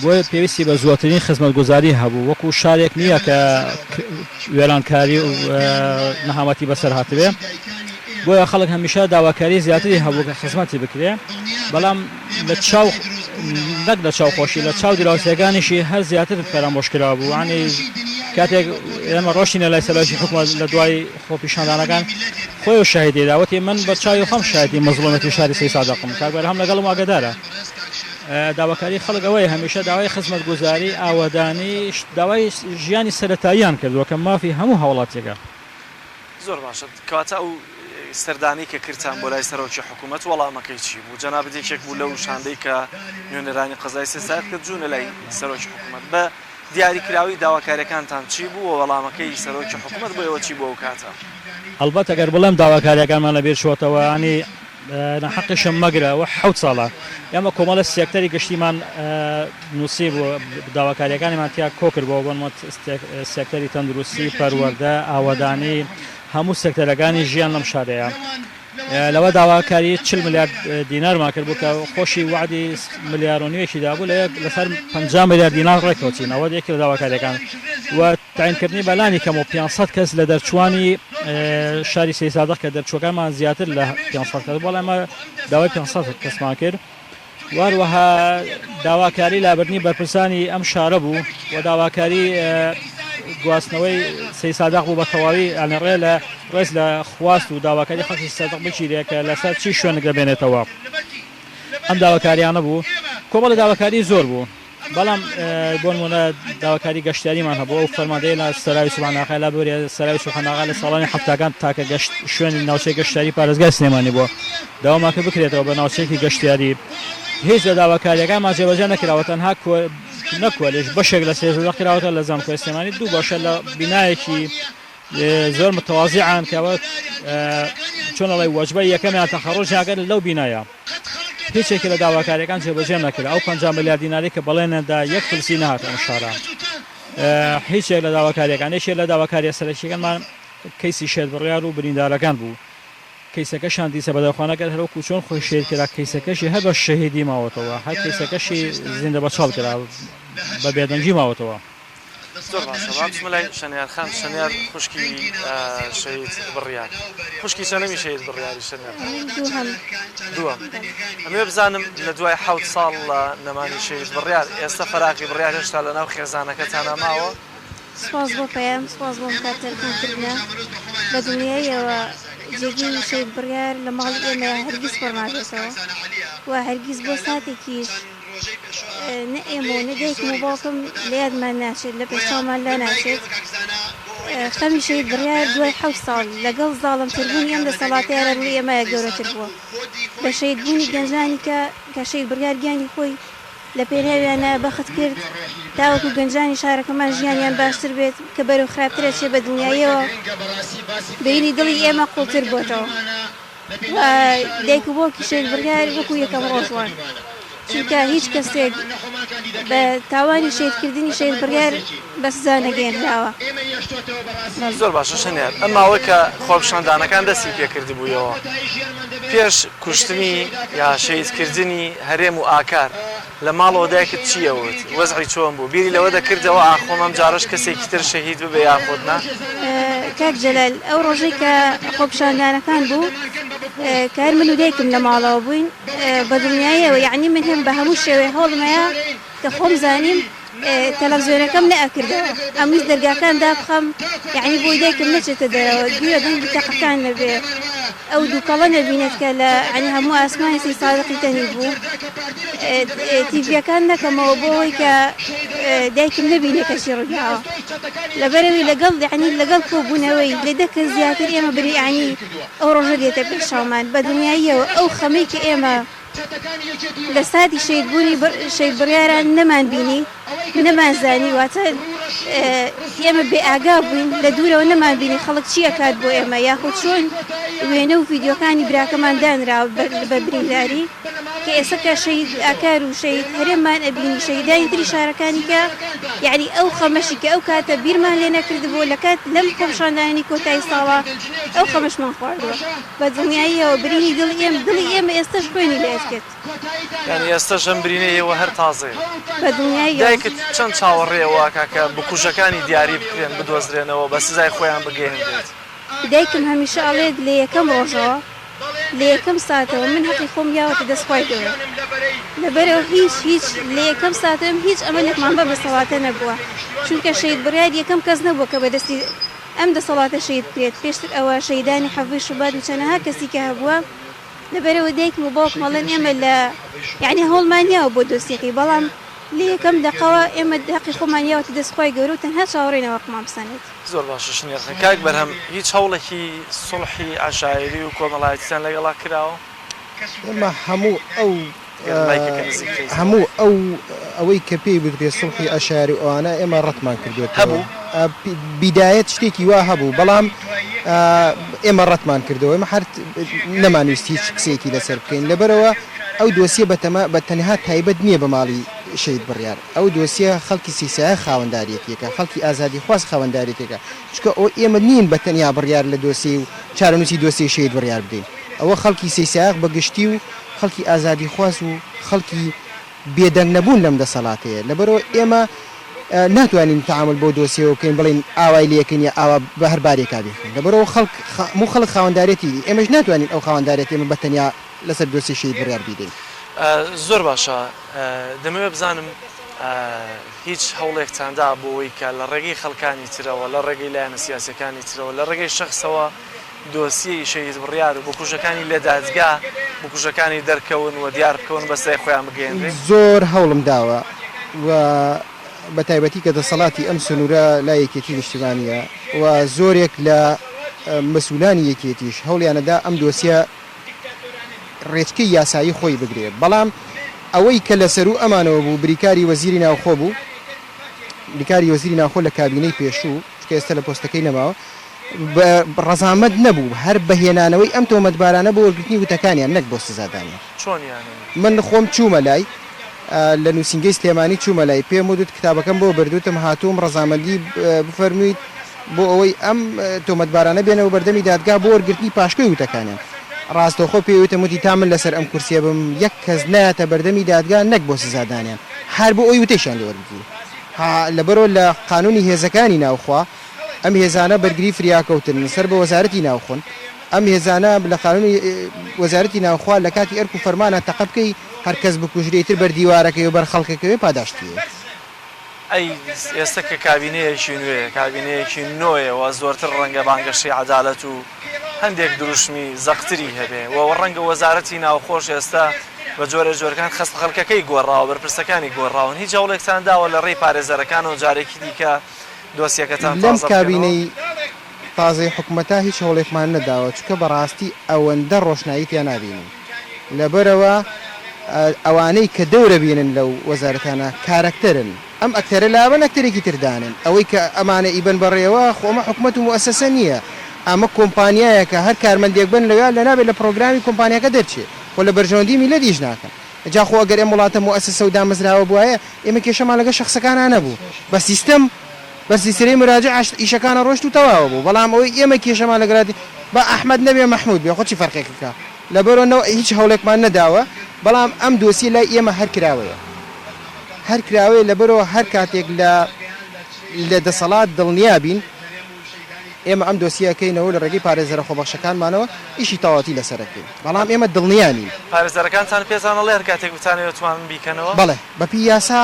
بۆیە پێویستی بە زۆرترین خزمەتگوزاری هەبوو وەکو شارێک نییە کە وێرانکاری و نەهامەتی بەسەر هاتبێ بۆیە خەڵک هەمیشە داواکاری زیاتری هەبوو کە خزمەتی بکرێ بەڵام لە چاو نەک لە چاو خۆشی لە چاو دراوسێکانیشی هەر زیاتر فەرامۆش کرابوو ینی کاتێک ئێمە ڕۆشتینە لای سەرۆکی حکومەت لە دوای خۆپیشاندانەکان خۆی و شاهیدی دا وتی من بە چاوی خۆم شایەتی مەزڵومێتی شاری سەیسادقم کاک بەرهەم لەگەڵم ئاگادارە داواکاری خەڵک ئەوەیە هەمیشە داوای خزمەتگوزاری ئاوەدانی داوای ژیانی سەرەتاییان کردووە کە مافی هەموو هاوڵاتیەکە. زۆر باشە کەواتە ئەو سەردانەی کە کردتان بۆ لای سەرۆکی حکوومەت وەڵامەکەی چی بوو؟ جەنابت یەکێک بوو لەو شاندەی کە نوێنەرانی قەزای سێسایق کرد جوونە لای سەرۆکی حکوومەت بە دیاریکراوی داواکاریەکانتان چی بوو و وەڵامەکەی سەرۆکی حکومەت بۆ ئێوە چی بوو ئەو کاتە؟ ئەڵبەت ئەگەر بڵێم داواکاریەکانمان لەبیر چۆتەوە یانی ناحەقیشم مەگرە ئەوە حەوت ساڵە ئێمە کۆمەڵە سێکتەری گشتیمان نووسیبوو داواکاریەکانیمان تیا کۆکردبووە بۆ نموونە سێکتەری تەندروستی، پەروەردە، ئاوەدانی، هەموو سێکتەرەکانی ژیان لەم شارەیە. لەوە داواکاری 40 ملیار دینارمان کرد بوو کە خۆشی وعدی ملیار و نیوێکی دابوو لە لەسەر 50 ملیار دینار ڕێککەوتین ئەوە یەکێک لە داواکاریەکان و تاینکردنی بەلانی کەم و 500 کەس لە دەرچوانی شاری سەیسادق کە دەرچوەکانمان زیاتر لە 500 کەس بەڵام ئێمە داوای 500 کەسمان کرد و هەروەها داواکاری لابردنی بەرپرسانی ئەم شارە بوو و داواکاری گواستنەوەی سەیساداق بوو بە تەواوی یانی ڕێ لە ڕێز لە خواست و داواکاری خەڵکی سەیساداق بگیرێ کە لەسەر چی شوێنێک دەمێنێتەوە ئەم داواکاریانە بوو کۆمەڵی داواکاری زۆر بوو. بەڵام بۆ نموونە داواکاری گەشتیاریمان هەبوو، ئەو فەرماندەیە لە سەراوی سوبحانئاغای لاببرێ، سەراوی سوبحانئاغا لە ساڵانی حەفتاکان تاکە گەشت شوێنی ناوچەی گەشتیاری پارێزگای سلێمانی بووە، داوامان کرد بکرێتەوە بە ناوچەیەکی گەشتیاری، هیچ لە داواکارییەکانمان جێبەجێ نەکراوە، تەنها نەک کۆلێژ بەشێک لە سێزدە کراوەتە لە زانکۆی سلێمانی، دوو بەشە لە بینایەکی زۆر متەوازیعان کە چۆن ئەڵێ وەجبەی یەکەمیان تەخەڕوجیان کرد لەو بینایە. هیچ یەکێ لە داواکاریەکان جێبەجێ نەکرا، ئەو 50 ملیار دینارەی کە بەڵێنیان دا یەک فلسی نەهاتە ئەم شارە. هیچ یەک لە داواکاریەکان، یەکێ لە داواکاریە سەرەکیەکانمان کەیسی شێت بڕیار و بریندارەکان بوو، کەیسەکەشیان دیسە بەدەرخوانە کرد، هەروەکو چۆن خۆی شەهید کرا کەیسەکەشی هەر بە شەهیدی ماوەتەوە، هەر کەیسەکەشی زیندە بەچاڵ کرا بە بێدەنگی ماوەتەوە. زۆر باشە با بچمە لای شەنیار خان شەنیار خوشکی شەهید بڕیار خوشکی چەنەمی شەهید بڕیاری شەنیار خان دووهەم دووەم ئەمەوێ بزانم لە دوای حەوت ساڵ لە نەمانی شەهید بڕیار ئێستا فەراغی بڕیار هێشتا لە ناو خێزانەکەتانا ماوە؟ سوپاس بۆ پەیام سوپاس بۆ ئەم کات تەرخانکردنە بە دڵنیاییەوە جێگەی شەهید بڕیار لە ماڵی ئێمەیا هەرگیز پڕ نابێتەوە و هەرگیز بۆ ساتێکیش نە ئێمە و نە دایکم و باوکم لە یادمان ناچێت، لە پێش چاومان لا ناچێت. خەمی شەهید بڕیار دوای حەوت ساڵ لەگەڵ زاڵمتربوونی ئەم دەسەڵاتەیە لە ڕووی ئێمەیە گەورەتر بووە. بە شەهیدبوونی گەنجانی کە کە شەهید بڕیار گیانی خۆی لە پێناویانا بەخت کرد تاوەکو گەنجانی شارەکەمان ژیانیان باشتر بێت کە بەرەو خراپتر ئەچێ بە دڵنیاییەوە برینی دڵی ئێمە قوڵتر بۆتەوە. و دایک و باوکی شەهید بڕیار وەکو یەکەم ڕۆژ وان چونکە هیچ کەسێک بە تاوانی شەهیدکردنی شەهید بڕیار بە سزا نەگەیەنراوە. زۆر باشە شەنیار ئەم ماوەی کە خۆپیشاندانەکان دەستی پێکردبوویەوە پێش کوشتنی یا شەهیدکردنی هەرێم و ئاکار لە ماڵەوە دایکت چی ئەوت؟ وەزعی چۆن بوو؟ بیری لەوە دەکردەوە ئاخۆم ئەم جارەش کەسێکی تر شەهید ببێ یاخود نا؟ کاک جەلال ئەو ڕۆژەی کە خۆپیشاندانەکان بوو کە هەر من و دایکم لە ماڵەوە بووین بە دڵنیاییەوە یەعنی من هەم بە هەموو شێوەیە هەوڵم هەیە کە خۆم زانیم تەلەفزیۆنەکەم نەئەکردەوە ئەمویست دەرگاکان دابخەم یەعنی بۆی دایکم نەچێتە دەرەوە گوێ دەنگی تەقەکان نەبێ ئەو دووکەڵە نەبینێت کە لە یەعنی هەموو ئاسمانی سەی سادقی تەنی بوو تیڤیەکان نەکەمەوە بۆ ئەوەی کە دایکم نەبینێ کە چی ڕوویداوە لەبەرەوەی لەگەڵ یەعنی لەگەڵ کۆبوونەوەی لە دە کەس زیاتر ئێمە بری یەعنی ئەو ڕۆژە دێتە پێش چاومان بە دڵنیاییەوە ئەو خەمەی کە ئێمە لە ساتی شەهید بوونی شەهید بڕیاران نەمان بینی نەمان زانی واتە ئێمە بێ ئاگا بووین لە دوورەوە نەمان بینی خەڵک چی ئەکات بۆ ئێمە یاخود چۆن وێنە و ڤیدیۆکانی براکەمان دانرا بە برینداری کە ئێستا کە شەهید ئاکار و شەهید هەرێممان ئەبینی شەهیدانی تری شارەکانی کە یعنی ئەو خەمەشی کە ئەو کاتە بیرمان لێ نەکردبوو لە کات لەم خۆپیشاندانی کۆتایی ساڵە ئەو خەمەشمان خواردووە. بە دڵنیاییەوە برینی دڵی ئێمە دڵی ئێمە ئێستەش خوێنی لێ ئەتکێت. یانی ئێستەش ئەم برینەی ئێوە هەر تازەیە. بە دڵنیاییەوە. دایکت چەند چاوەڕێی ئەوە ئەکا کە بکوژەکانی دیاری بکرێن بدۆزرێنەوە بە سزای خۆیان بگەیەنرێت؟ دایکم هەمیشە ئەڵێت لە یەکەم ڕۆژەوە لە یەکەم ساتەوە من هەقی خۆم یاوەتە دەست خوای گەورە لەبەرئەوە هیچ هیچ لە یەکەم ساتەوە هیچ ئەمەلێکمان بەم دەسەڵاتە نەبووە چونکە شەهید بڕیار یەکەم کەس نەبووە کە بەدەستی ئەم دەسەڵاتە شەهید بکرێت، پێشتر ئەوە شەهیدانی حەڤدەی شوبات و چەنەها کەسی کە هەبووە، لەبەرئەوە دایکم و باوکم ئەڵێن ئێمە لە یەعنی هەوڵمان یاوە بۆ دۆسیەکەی، بەڵام لە یەکەم دەقەوە ئێمە هەقی خۆمان یاوەتە دەست خوای گەورە و تەنها چاوەڕێین ئەو هەقمان بسەنێت. زۆر باشە شنیار خان. کاک بەرهەم هیچ هەوڵێکی سوڵحی عەشایەری و کۆمەڵایەتیتان لەگەڵا کراوە؟ ئێمە هەموو ئەو هەموو ئەو ئەوەی کە پێی بوترێ سوڵحی عەشایەری و ئەوانە ئێمە ڕەتمان کردوێتەوە. بیدایەت شتێکی وا هەبوو بەڵام ئێمە ڕەتمان کردەوە ئێمە هەر نەمانویست هیچ قسەیەکی لەسەر بکەین لەبەرئەوە ئەو دۆسیە بەتەما بە تەنها تایبەت نییە بە ماڵی شەهید بڕیار ئەو دۆسیە خەڵکی سیسایە خاوەنداریەتیەکە خەڵکی ئازادیخواز خاوەنداریەتیەکە چونکە ئەوە ئێمە نین بە تەنیا بڕیار لە دۆسیەی و چارەنووسی دۆسیەی شەهید بڕیار بدەین ئەوە خەڵکی سەیسایەق بە گشتی و خەڵکی ئازادیخواز و خەڵکی بێدەنگ نەبوون لەم دەسەڵاتەیە، لەبەرئەوە ئێمە ناتوانین تەعامول بەو دۆسیەوە بکەین بڵێین ئاوای لێکەین یا ئاوا بە هەر بارێکا بیخەین، لەبەرئەوە خەڵک هەموو خەڵک خاوەندارێتی، ئێمەش ناتوانین ئەو خاوەندارێتیەمە بە تەنیا لەسەر دۆسیەی شەهید بڕیار بیدەین. زۆر باشە دەمەوێت بزانم هیچ هەوڵێکتان دا بۆ ئەوەی کە لە ڕێگەی خەڵکانی ترەوە، لە ڕێگەی لایەنە سیاسیەکانی ترەوە، لە ڕێگەی شەخسەوە دۆسیەی شەهید بڕیار و بکوژەکانی لە دادگا بکوژەکانی دەرکەون و دیار بکەون و بە سزای خۆیان بگەیەنرێ؟ زۆر هەوڵم داوە و بە تایبەتی کە دەسەڵاتی ئەم سنوورە لای یەکێتی نیشتیمانییە و زۆرێک لە مەسولانی یەکێتیش هەوڵیانەدا ئەم دۆسیە ڕێچکەی یاسایی خۆی بگرێ بەڵام ئەوەی کە لە سەروو ئەمانەوە بوو بریکاری وەزیری ناوخۆ بوو بریکاری وەزیری ناوخۆ لە کابینەی پێشوو چونکە ئێستا لە پۆستەکەی نەماوە ڕەزامەند نەبوو هەر بە هێنانەوەی ئەم تۆمەتبارانە بۆ وەرگرتنی وتەکانیان نەک بۆ سزادانیان. چۆن یانی؟ من خۆم چوومە لای، لە نووسینگەی سلێمانی چوومە لای، پێم وت کتابەکەم بۆ برد، وتم هاتووم ڕەزامەندی بفەرموویت بۆ ئەوەی ئەم تۆمەتبارانە بێنەوە بەردەمی دادگا بۆ وەرگرتنی پاشکۆی وتەکانیان. ڕاستەوخۆ پێی وتم وتی تا من لەسەر ئەم کورسییە بم یەک کەس نایەتە بەردەمی دادگا نەک بۆ سزادانیان هەر بۆ ئەوەی وتەیشیان لێ وەربگیرێ. لەبەرئەوە لە قانوونی هێزەکانی ناوخۆ ئەم هێزانە بەرگری فریاکەوتن سەر بە وەزارەتی ناوخۆن، ئەم هێزانە لە قانونی وەزارەتی ناوخۆ لە کاتی ئەرک و فەرمانا تەقە بکەی هەر کەس بکوژرێ ئیتر بەر دیوارەکەی و بەر خەڵکەکەوێ پاداشتی هەیە. ئەی ئێستا کە کابینەیەکی نوێیە، کابینەیەکی نۆیە و زۆرتر ڕەنگە بانگەشەی عەدالەت و هەندێک دروشمی زەقتری هەبێ و ڕەنگە وەزارەتی ناوخۆش ئێستا بە جۆرێ جۆرەکان خەست خەڵکەکەی گۆڕاوە، بەرپرسەکانی گۆڕاون، هیچ هەوڵێکتان داوە لە ڕێی پارێزەرەکانەوە جارێکی دیکە دۆسیەکەتان لەم تازە بکەنەوە؟ کابینەی تازەی حکومەتا هیچ هەوڵێکمان نەداوە چونکە بەڕاستی ئەوەندە ڕۆشنایی تیا نابینین لەبەرئەوە ئەوانەی کە دەورە بینن لەو وەزارەتانە کارەکتەرن ئەم ئەکتەرە لابەن ئەکتەرێکی تر دانێن ئەوەی کە ئەمانە ئیبەن بەڕێوە خۆ ئەمە حکومەت و موئەسەسە نیە. ئەمە کۆمپانیایەکە هەر کارمەندێک بن لەویا لە نابێت لە پڕۆگرامی کۆمپانیاکە دەرچێ خۆ لە بەرژەوەندی میللەت ئیش ناکەن جا خۆ ئەگەر ئەم وڵاتە موئەسەسە و دامەزراوە بوایە ئێمە کێشەمان لەگەڵ شەخسەکانا نەبوو بە سیستەم بە سیستەری مراجعە ئیشەکان ئەڕۆشت و تەواوە بوو بەڵام ئەوەی ئێمە کێشەمان لەگەڵ با ئەحمەد نەبێ مەحمود بێ خۆ چی فەرقێک ئەکا لەبەرئەوە نە هیچ هەوڵێکمان نەداوە بەڵام ئەم دۆسیە لای ئێمە هەر کراوەیە هەر کراوەیە لەبەرئەوە هەر کاتێک لە لە دەسەڵات دڵنیا بین ئێمە ئەم دۆسیە ئەکەینەوە و لە ڕێگەی پارێزەرە خۆبەخشەکانمانەوە ئیشی تەواوەتی لەسەر ئەکەین بەڵام ئێمە دڵنیا نین. پارێزەرەکانتان پێتان ئەڵێ هەر کاتێک بتانەوێت ئەتوانن بیکەنەوە؟ بەڵێ بەپێی یاسا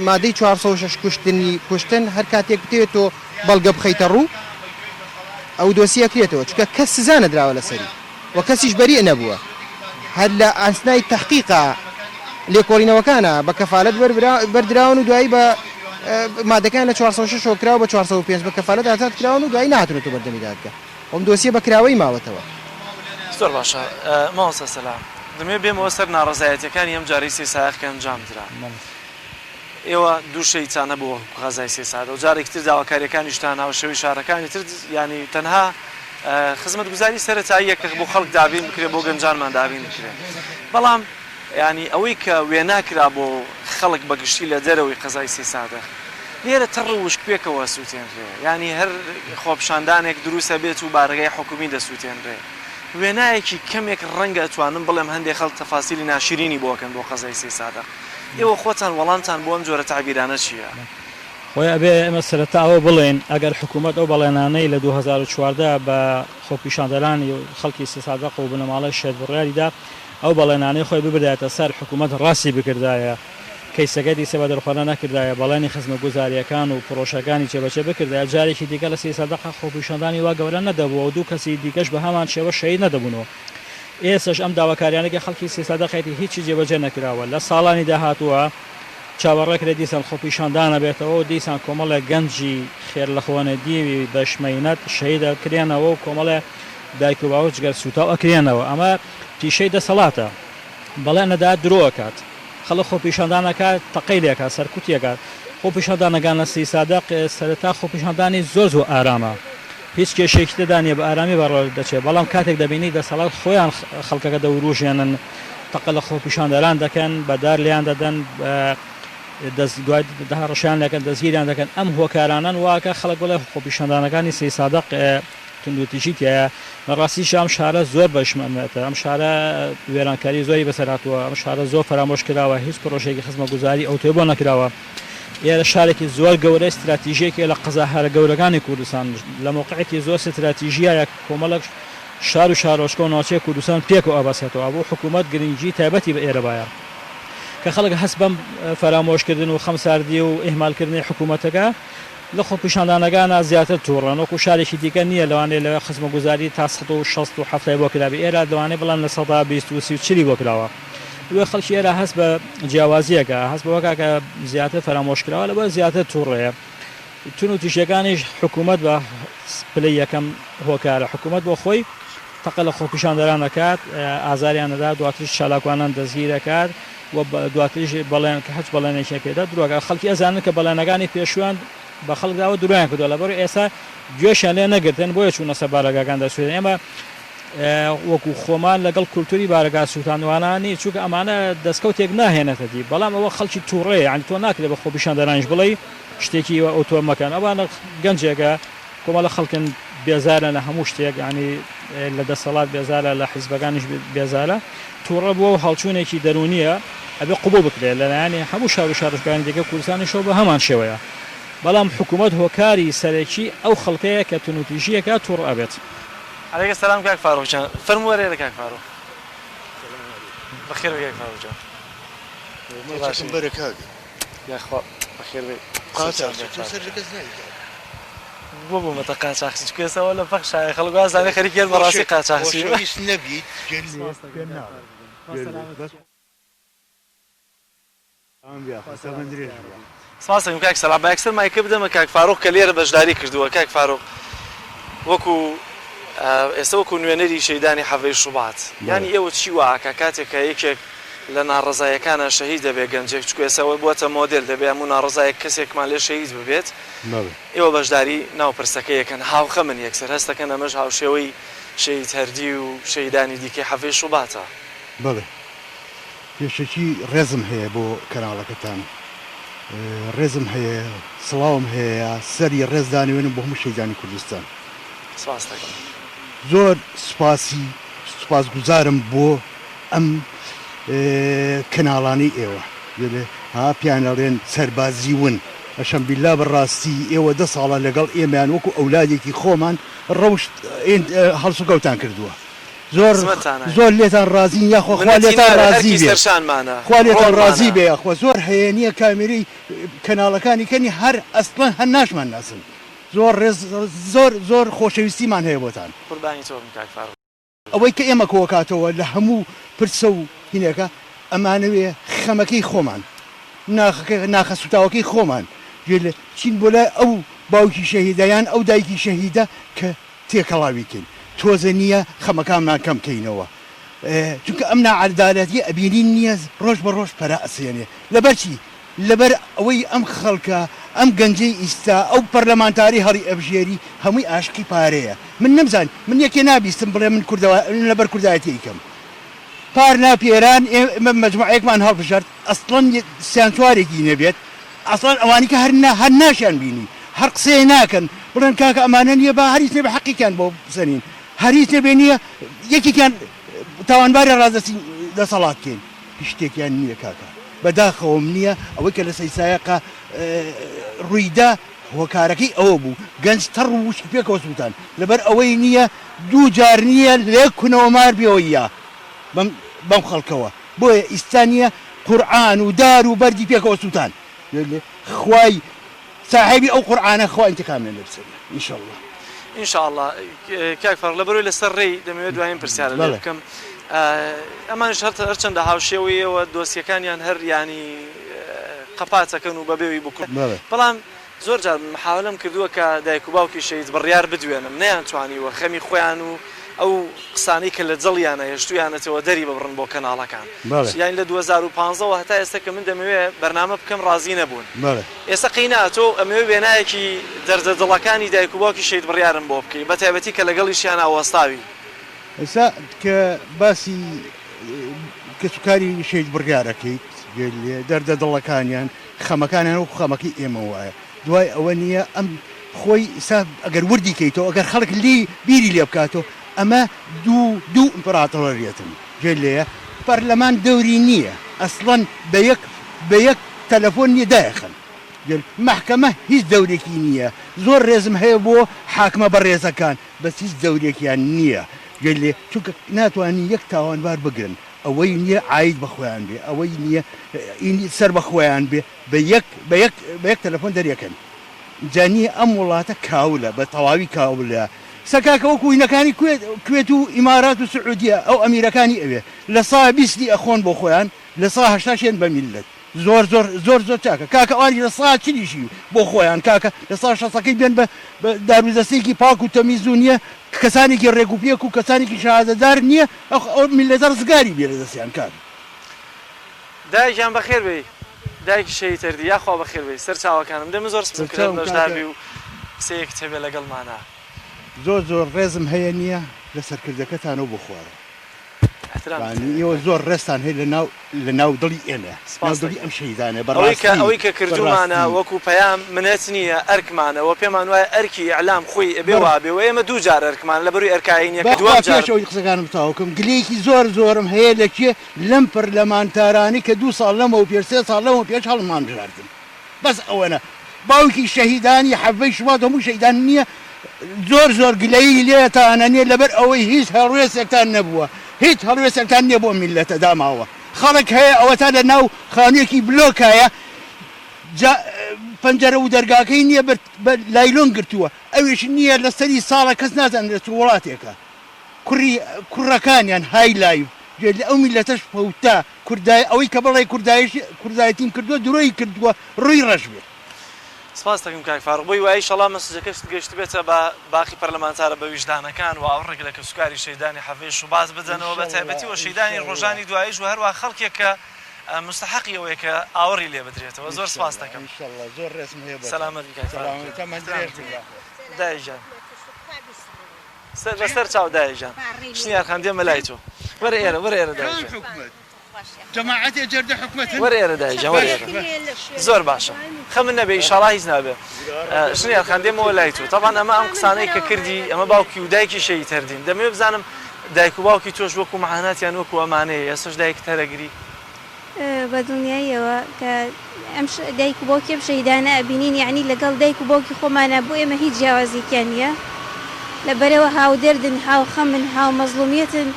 مادەی 406 کوشتنی کوشتن هەر کاتێک بتەوێت تۆ بەڵگە بخەیتە ڕوو ئەو دۆسیە ئەکرێتەوە چونکە کەس سزا نەدراوە لەسەری و کەسیش بەریئ نەبووە هەر لە ئەسنای تەحقیقا لێکۆڵینەوەکانا بە کەفالەت بەردراون و دوایی بە مادەکەیان لە 406 ەوە کراوە بە 405 بە کەفالەت ئازاد کراون و دوایی نەهاتوونەتەوە بەردەمی دادگا ئەم دۆسیە بە کراوەیی ماوەتەوە. زۆر باشە مامۆستا سەلام دەمەوێت بێمەوە سەر ناڕەزایەتیەکانی ئەم جارەی سێسایەق کە ئەنجام درا. ئێوە دوو شەیتان هەبوو وەکو قەزای سێسادە و جارێکی تر داواکاریەکانیشتان هاوشێوەی شارەکانی تر یانی تەنها خزمەتگوزاری سەرەتاییە کە بۆ خەڵک دابین بکرێت بۆ گەنجانمان دابین بکرێت بەڵام یانی ئەوەی کە وێنا کرا بۆ خەڵک بە گشتی لە دەرەوەی قەزای سێسادە لێرە تەڕ و وشک پێکەوە سووتێنرێ یانی هەر خۆپیشاندانێک دروستە بێت و بارەگای حکومی دەسووتێنرێ وێنایەکی کەمێک ڕەنگە ئەتوانم بڵێم هەندێک خەڵک تەفاسیلی ناشرینی بۆ ئەکەن بۆ قەزای سێسادە ئێوە خۆتان وەڵامتان بۆ ئەم جۆرە تەعبیرانە چییە؟ خۆی ئەبێ ئێمە سەرەتا ئەوە بڵێین ئەگەر حکوومەت ئەو بەڵێنانەی لە 2014 بە خۆپیشاندەرانی خەڵکی سیسادەق و بنەماڵەی شێت بڕیاری دا ئەو بەڵێنانەی خۆی ببردایەتە سەر حکوومەت ڕاستی بکردایە کەیسەکەی دیسە بە دەرخوارە نەکردایە بەڵێنی خزمەتگوزارییەکان و پڕۆژەکانی جێبەجێ بکردایە جارێکی دیکە لە سیسادەقا خۆپیشاندانی وا گەورە نەدەبوو و دوو کەسی دیکەش بە هەمان شێوە شەهید نەدەبوونەوە. ئێستەش ئەم داواکاریانە کە خەڵکی سیسادەقێتی هیچی جێبەجێ نەکراوە، لە ساڵانی داهاتووە چاوەڕێکرێت دیسان خۆپیشاندان ئەبێتەوە و دیسان کۆمەڵێک گەنجی خێرلەخۆنەدیوی بەشمەینەت شەهید ئەکرێنەوە و کۆمەڵێ دایک و باوک جگەر سووتاو ئەکرێنەوە. ئەمە پیشەی دەسەڵاتە. بەڵێن ئەدات درۆ ئەکات. خەڵک خۆپیشاندان ئەکات تەقەی لێ ئەکات سەرکوتی ئەکات. خۆپیشاندانەکان لە سیسادەق سەرەتا خۆپیشاندانی زۆر زۆر ئارامە. هیچ کێشەیەکی تێدا نیە بە ئارامی بەڕێوە دەچێت، بەڵام کاتێک دەبینی دەسەڵات خۆیان خەڵکەکە دەوروژێنن، تەقە لە خۆپیشاندەران دەکەن، بە دار لێیان دەدەن، دەست دوای هەڕەشەیان لێکەن، دەستگیریان دەکەن، ئەم هۆکارانەن واکە خەڵک بڵێ خۆپیشاندانەکانی سەیدسادق توندوتیژی تیایە، لە ڕاستیشا ئەم شارە زۆر بەشمەینەتە، ئەم شارە وێرانکاری زۆری بەسەر هاتووە، ئەم شارە زۆر فەرامۆش کراوە، هیچ پرۆژەیەکی خزمەتگوزاری ئەوتۆی بۆ نەکراوە. ئێرە شارێکی زۆر گەورەی ستراتیژیەکە لە قەزا هەرە گەورەکانی کوردستان، لە مەوقعێکی زۆر ستراتیژیایە کۆمەڵێک شار و شارۆچکە و ناوچەی کوردستان پێکەوە ئەبەستێتەوە، ئەبوو حکوومەت گرنگی تایبەتی بە ئێرە بایە کە خەڵک هەست بەم فەرامۆشکردن و خەمساردی و ئیهمالکردنی حکوومەتەکە لە خۆپیشاندانەکانا زیاتر توڕەن، وەکو شارێکی دیکە نییە لەوانەیە لەوێ خزمەگوزاری تا 160 و حەفتای بۆ کرابێ، ئێرە لەوانەیە بڵێم 20% و 30 و چلی بۆ کراوە. لۆ خەڵکی ئێرە هەست بە جیاوازییەکە، هەست بەوە کا کە زیاتر فەرامۆش کراوە، لەبەر زیاتر توڕەیە. توندوتیژییەکانیش حکوومەت بە پلەی یەکەم هۆکارە. حکوومەت بۆ خۆی تەقە لە خۆپیشاندەران ئەکات، ئازاریان ئەدات، دواتریش چالاکوانان دەستگیر ئەکات و دواتریش بەڵێن کە هەچ بەڵێنێکیان پێدا درۆ ئەکات. خەڵکی ئەزانن کە بەڵێنەکانی پێشوویان بە خەڵک داوە درۆیان کردووە، لەبەر ئێستا گوێشیان لێ نەگرتن، بۆیە چوونە سەر بارەگاکان دەسوتێنن. ئێمە وەکو خۆمان لەگەڵ کولتوری بارەگا سوتاندوانا نین، چونکە ئەمانە دەستکەوتێک ناهێنێتە دی، بەڵام ئەوە خەڵکی توڕەیە، یانی تۆ ناکرێت بە خۆپیشاندەرانیش بڵێی شتێکی ئەوتۆ مەکەن، ئەوانە گەنجێکە کۆمەڵە خەڵکن بێزارە لە هەموو شتێک، یانی لە دەسەڵات بێزارە، لە حیزبەکانیش بێزارە، توڕە بووە و هەڵچوونێکی دەروونییە ئەبێ قبوڵ بکرێت لەلایەنی هەموو شار و شارۆچکەکانی دیکە کوردستانیشەوە بە هەمان شێوەیە، بەڵام حکوومەت هۆکاری سەرەکی ئەو خەڵکەیە کە توندوتیژییەکە توڕە ئەبێت. علیک سلام کاک فاروق جان فەرموو وەرە ئێرە کاک فاروق بەخێر بێی کاک فاروق جان ماچەکم بەرە کاکە. یاخوا بەخێر بێی قاچاخچی تۆ سەر لە کەس نایی کاکە. بۆ بوومەتە قاچاخچی چونکە ئێستا وا لە پەخشایە خەڵک وازانێ خەریکی هەر بەڕاستی قاچاخچیم. خۆشەویست نەبیت گوێت پێم ناڵێم. سپاس دەکەم کاک سەلاح. با یەکسەر مایکە بدەمە کاک فاروق کە لێرە بەشداری کردووە. کاک فاروق وەکو ئێستا وەکو نوێنەری شەیدانی حەڤەی شوبات یانی ئێوە چی وا ئەکا کاتێک کە یەکێک لە ناڕەزایەکانا شەهید دەبێ گەنجێک چونکە ئێستا ئەوە بووەتە مۆدێل دەبێ هەموو ناڕەزایەک کەسێکمان لێ شەهید ببێت ئێوە بەشداری ناو پرسەکە یەکەن هاوخەمن یەکسەر هەستەکەن ئەمەش هاوشێوەی شەهید هەردی و شەهیدانی دیکەی حەڤەی شوباتە. بەڵێ پێشەکی ڕێزم هەیە بۆ کەناڵەکەتان ڕێزم هەیە سڵاوم هەیە سەری ڕێز دانەوێنم بۆ هەموو شەیدانی کوردستان. سپاست دەکەم. زۆر سوپاسی سوپاسگوزارم بۆ ئەم کەناڵانەی ئێوە ها پیان ئەڵێن سەربازی ون ئەشەم بیلا بەڕاستی ئێوە دە ساڵە لەگەڵ ئێمەیان وەکو ئەولادێکی خۆمان ڕەوشت هەڵسوکەوتان کردووە زۆر زۆر لێتان ڕازین یاخوا خوا لێتان ڕازی بێ خوا لێتان ڕازی بێ یاخوا زۆر هەیە نییە کامێرەی کەناڵەکانی کەنی هەر ئەسڵەن هەر ناشمان ناسن زۆر ڕێز زۆر زۆر خۆشەویستیمان هەیە بۆتان. قوربانی تۆ بم کاک فاروق. ئەوەی کە ئێمە کۆکاتەوە لە هەموو پرسە و هینێکە ئەمانەوێ خەمەکەی خۆمان ناخەکە ناخە سوتاوەکەی خۆمان گوێ لە چین بۆ لای ئەو باوکی شەهیدە یان ئەو دایکی شەهیدە کە تێکەڵاوی کەین تۆزێ نییە خەمەکانمان کەم کەینەوە چونکە ئەم ناعەدالەتیە ئەبینین نییە ڕۆژ بە ڕۆژ پەرە ئەسێنێ لەبەر چی لەبەر ئەوەی ئەم خەڵکە ئەم گەنجەی ئیستا ئەو پەرلەمانتارەی هەڵی ئەبژێری هەمووی ئاشقی پارەیە من نەمزانی من یەکێ نابیستم بڵێ من کوردەوە لەبەر کوردایەتی ئەیکەم پار نا پێران ئێمە مەجموعەیەکمان هەڵبژارد ئەسڵەن سیان چوارێکی نەبێت ئەسڵەن ئەوانی کە هەر نا هەر ناشیان بینی هەر قسەیە ناکەن بڵێن کاکە ئەمانە نییە با هەر هیچ نەبێ حەقێکیان بۆ بسەنین هەر هیچ نەبێ نییە یەکێکیان تاوانباری ڕادەستی دەسەڵات بکەین هیچ شتێکیان نییە کاکە بەداخەوەم نییە ئەوەی کە لە سەیسایەقە ڕوویدا هۆکارەکەی ئەوە بوو گەنج تەڕ و وشک پێکەوە سووتان لەبەر ئەوەی نییە دوو جار نییە لە یەک کونەوە مار بێەوە بەم بەم خەڵکەوە بۆیە ئیستا نییە قورعان و دار و بەردی پێکەوە سووتان خوای ساحێبی ئەو قورعانە خوا ئینتیقامیان لێ بسێنێ ان شاء اللە. ان شاء اللە کاک فاروق لەبەرئەوەی لەسەر ڕێی دەمەوێت دوایین پرسیارت لێ بکەم ئەمانیش هەر هەرچەندە هاوشێوەی ئێوە دۆسیەکانیان هەر یانی قەپاتەکەن و بەبێ وی بکوژن بەڵام زۆر جار من محاولەم کردووە کە دایک و باوکی شەهید بڕیار بدوێنم نەیانتوانیوە خەمی خۆیان و ئەو قسانەی کە لە دڵیانە هێشتوویانەتەوە دەری ببڕن بۆ کەناڵەکان یانی لە 2015 وە هەتا ئێستا کە من دەمەوێ بەرنامە بکەم ڕازی نەبوون ئێستا قەینا تۆ ئەمەوێ وێنایەکی دەردە دڵەکانی دایک و باوکی شەهید بڕیارم بۆ بکەی بە تایبەتی کە لەگەڵیشیانا وەستاوی. ئێستا کە باسی کەسوکاری شەهید بڕیار ئەکەیت گوێت لێ دەردە دڵەکانیان خەمەکانیان وەکو خەمەکەی ئێمە وایە دوای ئەوە نییە ئەم خۆی ئیستا ئەگەر وردی کەیتەوە ئەگەر خەڵک لێی بیری لێ بکاتەوە ئەمە دوو دوو ئیمپراتۆریەتن گوێت لێیە پەرلەمان دەوری نییە ئەسڵەن بە یەک بە یەک تەلەفۆن نییە دایەخەن گوێ مەحکەمە هیچ دەورێکی نییە زۆر ڕێزم هەیە بۆ حاکمە بەڕێزەکان بەس هیچ دەورێکیان نییە گوێت لێ چونکە ناتوانن یەک تاوانبار بگرن ئەوەی نییە عاید بە خۆیان بێ ئەوەی نییە سەر بە خۆیان بێ بە یەک بە یەک بە یەک تەلەفۆن دەریەکەن جا نییە ئەم وڵاتە کاولە بە تەواوی کاولە سە کاکە وەکو هینەکانی کوێت کوێت و ئیمارات و سعودیە ئەو ئەمیرەکانی ئەوێ لە سا بیستی ئەخۆن بۆ خۆیان لە سا هەشتاشیان بە میللەت زۆر زۆر زۆر زۆر چاکە کاکە ئەوانیش لە سا چلیشی بۆ خۆیان کاکە لە سا شەستەکەی بێن بە بە دارودەستەیەکی پاک و تەمیز و نییە کەسانێکی ڕێک و پێک و کەسانێکی شەهادەدار نییە ئەو میللەتە ڕزگاری بێ لە دەستیان کاکە. دایە گیان بەخێر بێی دایکی شەهید هەردی یاخوا بەخێر بێی سەر چاوەکانم دە من زۆر سپاسم کردت سەرچاوم بەشدار کاکە. بی و قسەیەکت هەبێ لەگەڵمانا. زۆر زۆر ڕێزم هەیە نیە لە سەرکردەکەتانەوە بۆ خوارەوە. ئیحترامت یانی هەیە ئێوە کاک. زۆر ڕێزتان هەیە لە ناو لە ناو دڵی ئێمە ناو سپاست دڵی ئەم دەکەم. شەهیدانە ئەوەی کە بەڕاستی ئەوەی کە کردوومانە بەڕاستی. وەکوو پەیام منەت نییە ئەرکمانە وە پێمان وایە ئەرکی ئیعلام خۆی ئەبێ بەڕ. وابێ وە ئێمە دوو جار ئەرکمانە لەبەروی ئەرکە ئایینیەکە بەخوا دووەم جار. پێش ئەوەی قسەکانم تەواو کەم گلەیەکی زۆر زۆرم هەیە لە کێ لەم پەرلەمانتارانەی کە دوو ساڵ لەمەو پێش سێ ساڵ لەمەو پێش هەڵمان بژاردن بەس ئەوەنە باوکی شەهیدانی حەڤەی شوبات هەموو شەهیدان نییە زۆر زۆر گلەیی لێتانە نیە لەبەر ئەوەی هیچ هەڵوێستێکتان نەبووە هیچ هەڵوێستێکتان نییە بۆ میللەتە داماوە خەڵک هەیە ئەوەتا لە ناو خانوویەکی بلۆکایە جا پەنجەرە و دەرگاکەی نییە بە لایلۆن گرتووە ئەویش نییە لە سەری ساڵە کەس نازانێت لە چ وڵاتێکە کوڕی کوڕەکانیان های لایڤ گوێ لە ئەو میللەتەش فەوتا کوردای ئەوەی کە بڵێ کوردایش کوردایەتیم کردووە درۆی کردووە ڕووی ڕەش بێ. سپاست دەکەم کاک فاروق بۆ هیوای ئیشەڵا مەسجەکەشت گەیشتبێتە بە باقی پەرلەمانتارە بەویژدانەکان و ئاوڕێک لە کەسوکاری شەهیدانی حەڤەی شوبات بدەنەوە بە تایبەتی و شەهیدانی ڕۆژانی دواییش و هەروەها خەڵکێک کە مستەحەقی ئەوەیە کە ئاوڕی لێ بدرێتەوە زۆر سپاست دەکەم سەلامەت بی کاک فاروق گیان دایە گیان بەسەر چاو دایە گیان شنیار خان دێمە لای تۆ وەرە ئێرە وەرە ئێرە دایە گیان. جەماعەتێ جەردە حکومەتن. وەرە ئێرە دایە گیان وەرە ئێرە زۆر باشە خەمت نەبێ ئیشاڵا هیچ نابێ شنیار خان دێمەوە لای تۆ تەبعەن ئەمە ئەم قسانەی کە کردی ئەمە باوکی و دایکی شەهید هەردین دەمەوێ بزانم دایک و باوکی تۆش وەکو معاناتیان وەکو ئەمانەیە ئێستەش دایکت هەرەگری؟ بە دڵنیاییەوە کە ئەم دایک و باوکی ئەم شەهیدانە ئەبینین یەعنی لەگەڵ دایک و باوکی خۆمانا بۆ ئێمە هیچ جیاوازیەکیان نیە لەبەرئەوە هاودەردن هاوخەمن هاومەزڵومیەتن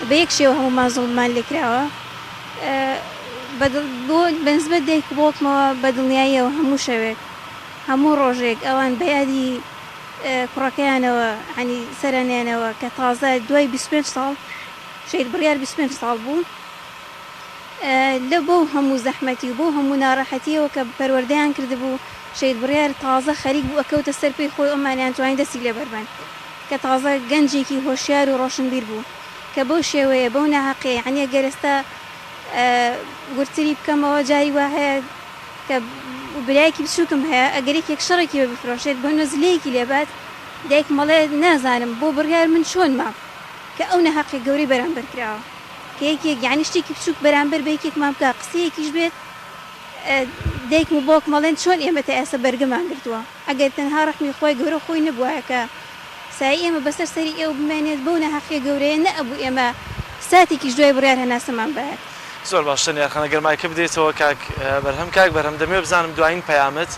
بە یەک شێوە هەموومان زوڵممان لێکراوە بە بۆ بەنسبەت دایک و باوکمەوە بە دڵنیاییەوە هەموو شەوێک هەموو ڕۆژێک ئەوان بە یادی کوڕەکەیانەوە یانی سەرەنێنەوە کە تازە دوای 25 ساڵ شەهید بڕیار 25 ساڵ بوو لە بەو هەموو زەحمەتی و بەو هەموو ناڕەحەتیەوە کە پەروەردەیان کردبوو شەهید بڕیار تازە خەریک بوو ئەکەوتە سەر پێی خۆی ئەمانیان توانی دەستی لێ بەربەن کە تازە گەنجێکی هۆشیار و ڕۆشنبیر بوو کە بەو شێوەیە بەو ناهەقیە یەعنی گەر ئێستا وردتری بکەمەوە جاری وا هەیە کە برایەکی بچووکم هەیە ئەگەر یەکێک شەڕێکی بە بفرۆشێت بۆ نۆزلەیەکی لێبات دایکم ئەڵێ نازانم بۆ بڕیار من چۆن مام کە ئەو ناهەقیە گەورەی بەرامبەر کراوە کە یەکێک یەعنی شتێکی بچووک بەرامبەر بە یەکێکمان بکا قسەیەکیش بێت دایکم و باوکم ئەڵێن چۆن ئێمە تا ئێستا بەرگەمان گرتووە ئەگەر تەنها ڕەحمی خوای گەورە خۆی نەبوایە کە سایەی ئێمە بەسەر سەری ئێوە بمێنێت بەو ناهەقیە گەورەیە نەئەبوو ئێمە ساتێکیش دوای بڕیار هەناسەمان بایەت. زۆر باشە نیار خان ئەگەر مایکە بدەیتەوە کاک بەرهەم کاک بەرهەم دەمەوێت بزانم دوایین پەیامت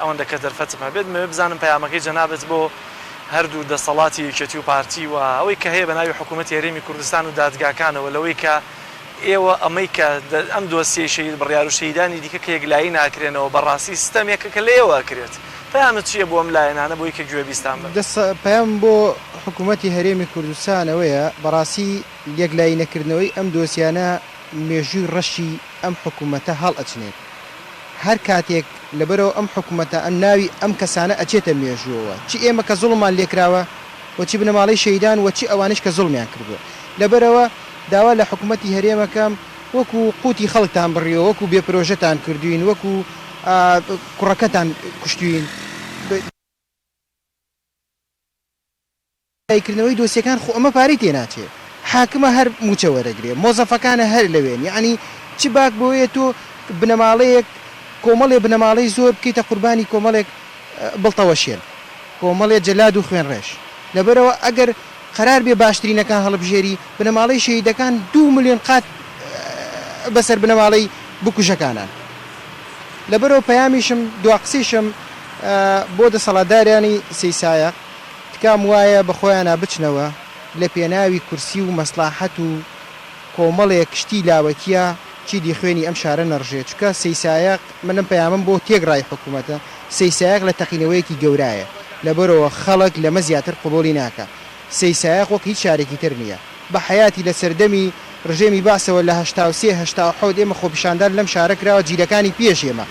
ئەوەندە کە دەرفەتم هەبێت دەمەوێت بزانم پەیامەکەی جەنابت بۆ هەردوو دەسەڵاتی یەکێتی و پارتی و ئەوەی کە هەیە بە ناوی حکوومەتی هەرێمی کوردستان و دادگاکانەوە لەوەی کە ئێوە ئەمەی کە ئەم دۆسیەی شەهید بڕیار و شەهیدانی دیکە کە یەکلایی ناکرێنەوە بەڕاستی ستەمێکە کە لە ئێوە ئەکرێت. پەیامت چییە بۆ ئەم لایەنانە بۆی کە گوێبیستان بن؟ دەست پەیامم بۆ حکوومەتی هەرێمی کوردستان ئەوەیە بەڕاستی یەکلایی نەکردنەوەی ئەم دۆسیانە مێژووی ڕەشی ئەم حکوومەتە هەڵئەچنێت. هەر کاتێک لەبەرئەوە ئەم حکومەتە ئەم ناوی ئەم کەسانە ئەچێتە مێژووەوە چ ئێمە کە زوڵممان لێکراوە و چ بنەماڵەی شەهیدان و چ ئەوانەیش کە زوڵمیان کردووە لەبەرئەوە داوا لە حکومەتی هەرێم ئەکەم وەکو قوتی خەڵکتان بڕیوە وەکو بێ پرۆژەتان کردوین وەکو کوڕەکەتان کوشتوین. کردنەوەی دۆسیەکان خۆ ئەمە پارەی تێناچێ حاکمە هەر موچە وەرەگرێ مۆزەفەکانە هەر لەوێن یەعنی چ باک بۆیە تۆ بنەماڵەیەک کۆمەڵێ بنەماڵەی زۆر بکەیتە قوربانی کۆمەڵێک بڵتەوەشێن کۆمەڵێ جەلاد و خوێنڕێژ لەبەرئەوە ئەگەر قەرار بێ باشترینەکان هەڵبژێری بنەماڵەی شەهیدەکان دوو ملیۆن قات بەسەر بنەماڵەی بکوژەکانان لەبەرئەوە پەیامیشم دوا قسەیشم بۆ دەسەڵاتدارانی سەیسایەق تکام وایە بە خۆیانا بچنەوە لە پێناوی کورسی و مەسڵاحەت و کۆمەڵێک شتی لاوەکیە چیدی خوێنی ئەم شارە نەڕژێ چونکە سەیسایەق من ئەم پەیامەم بۆ تێکڕای حکومەتە سەیسایەق لە تەقینەوەیەکی گەورایە لەبەرئەوە خەڵک لەمە زیاتر قبوڵی ناکا سەیسایەق وەک هیچ شارێکی تر نیە بە حەیاتی لە سەردەمی ڕژێمی بەعسەوە لە 83 87 ئێمە خۆپیشاندان لەم شارە کراوە جیلەکانی پێش ئێمە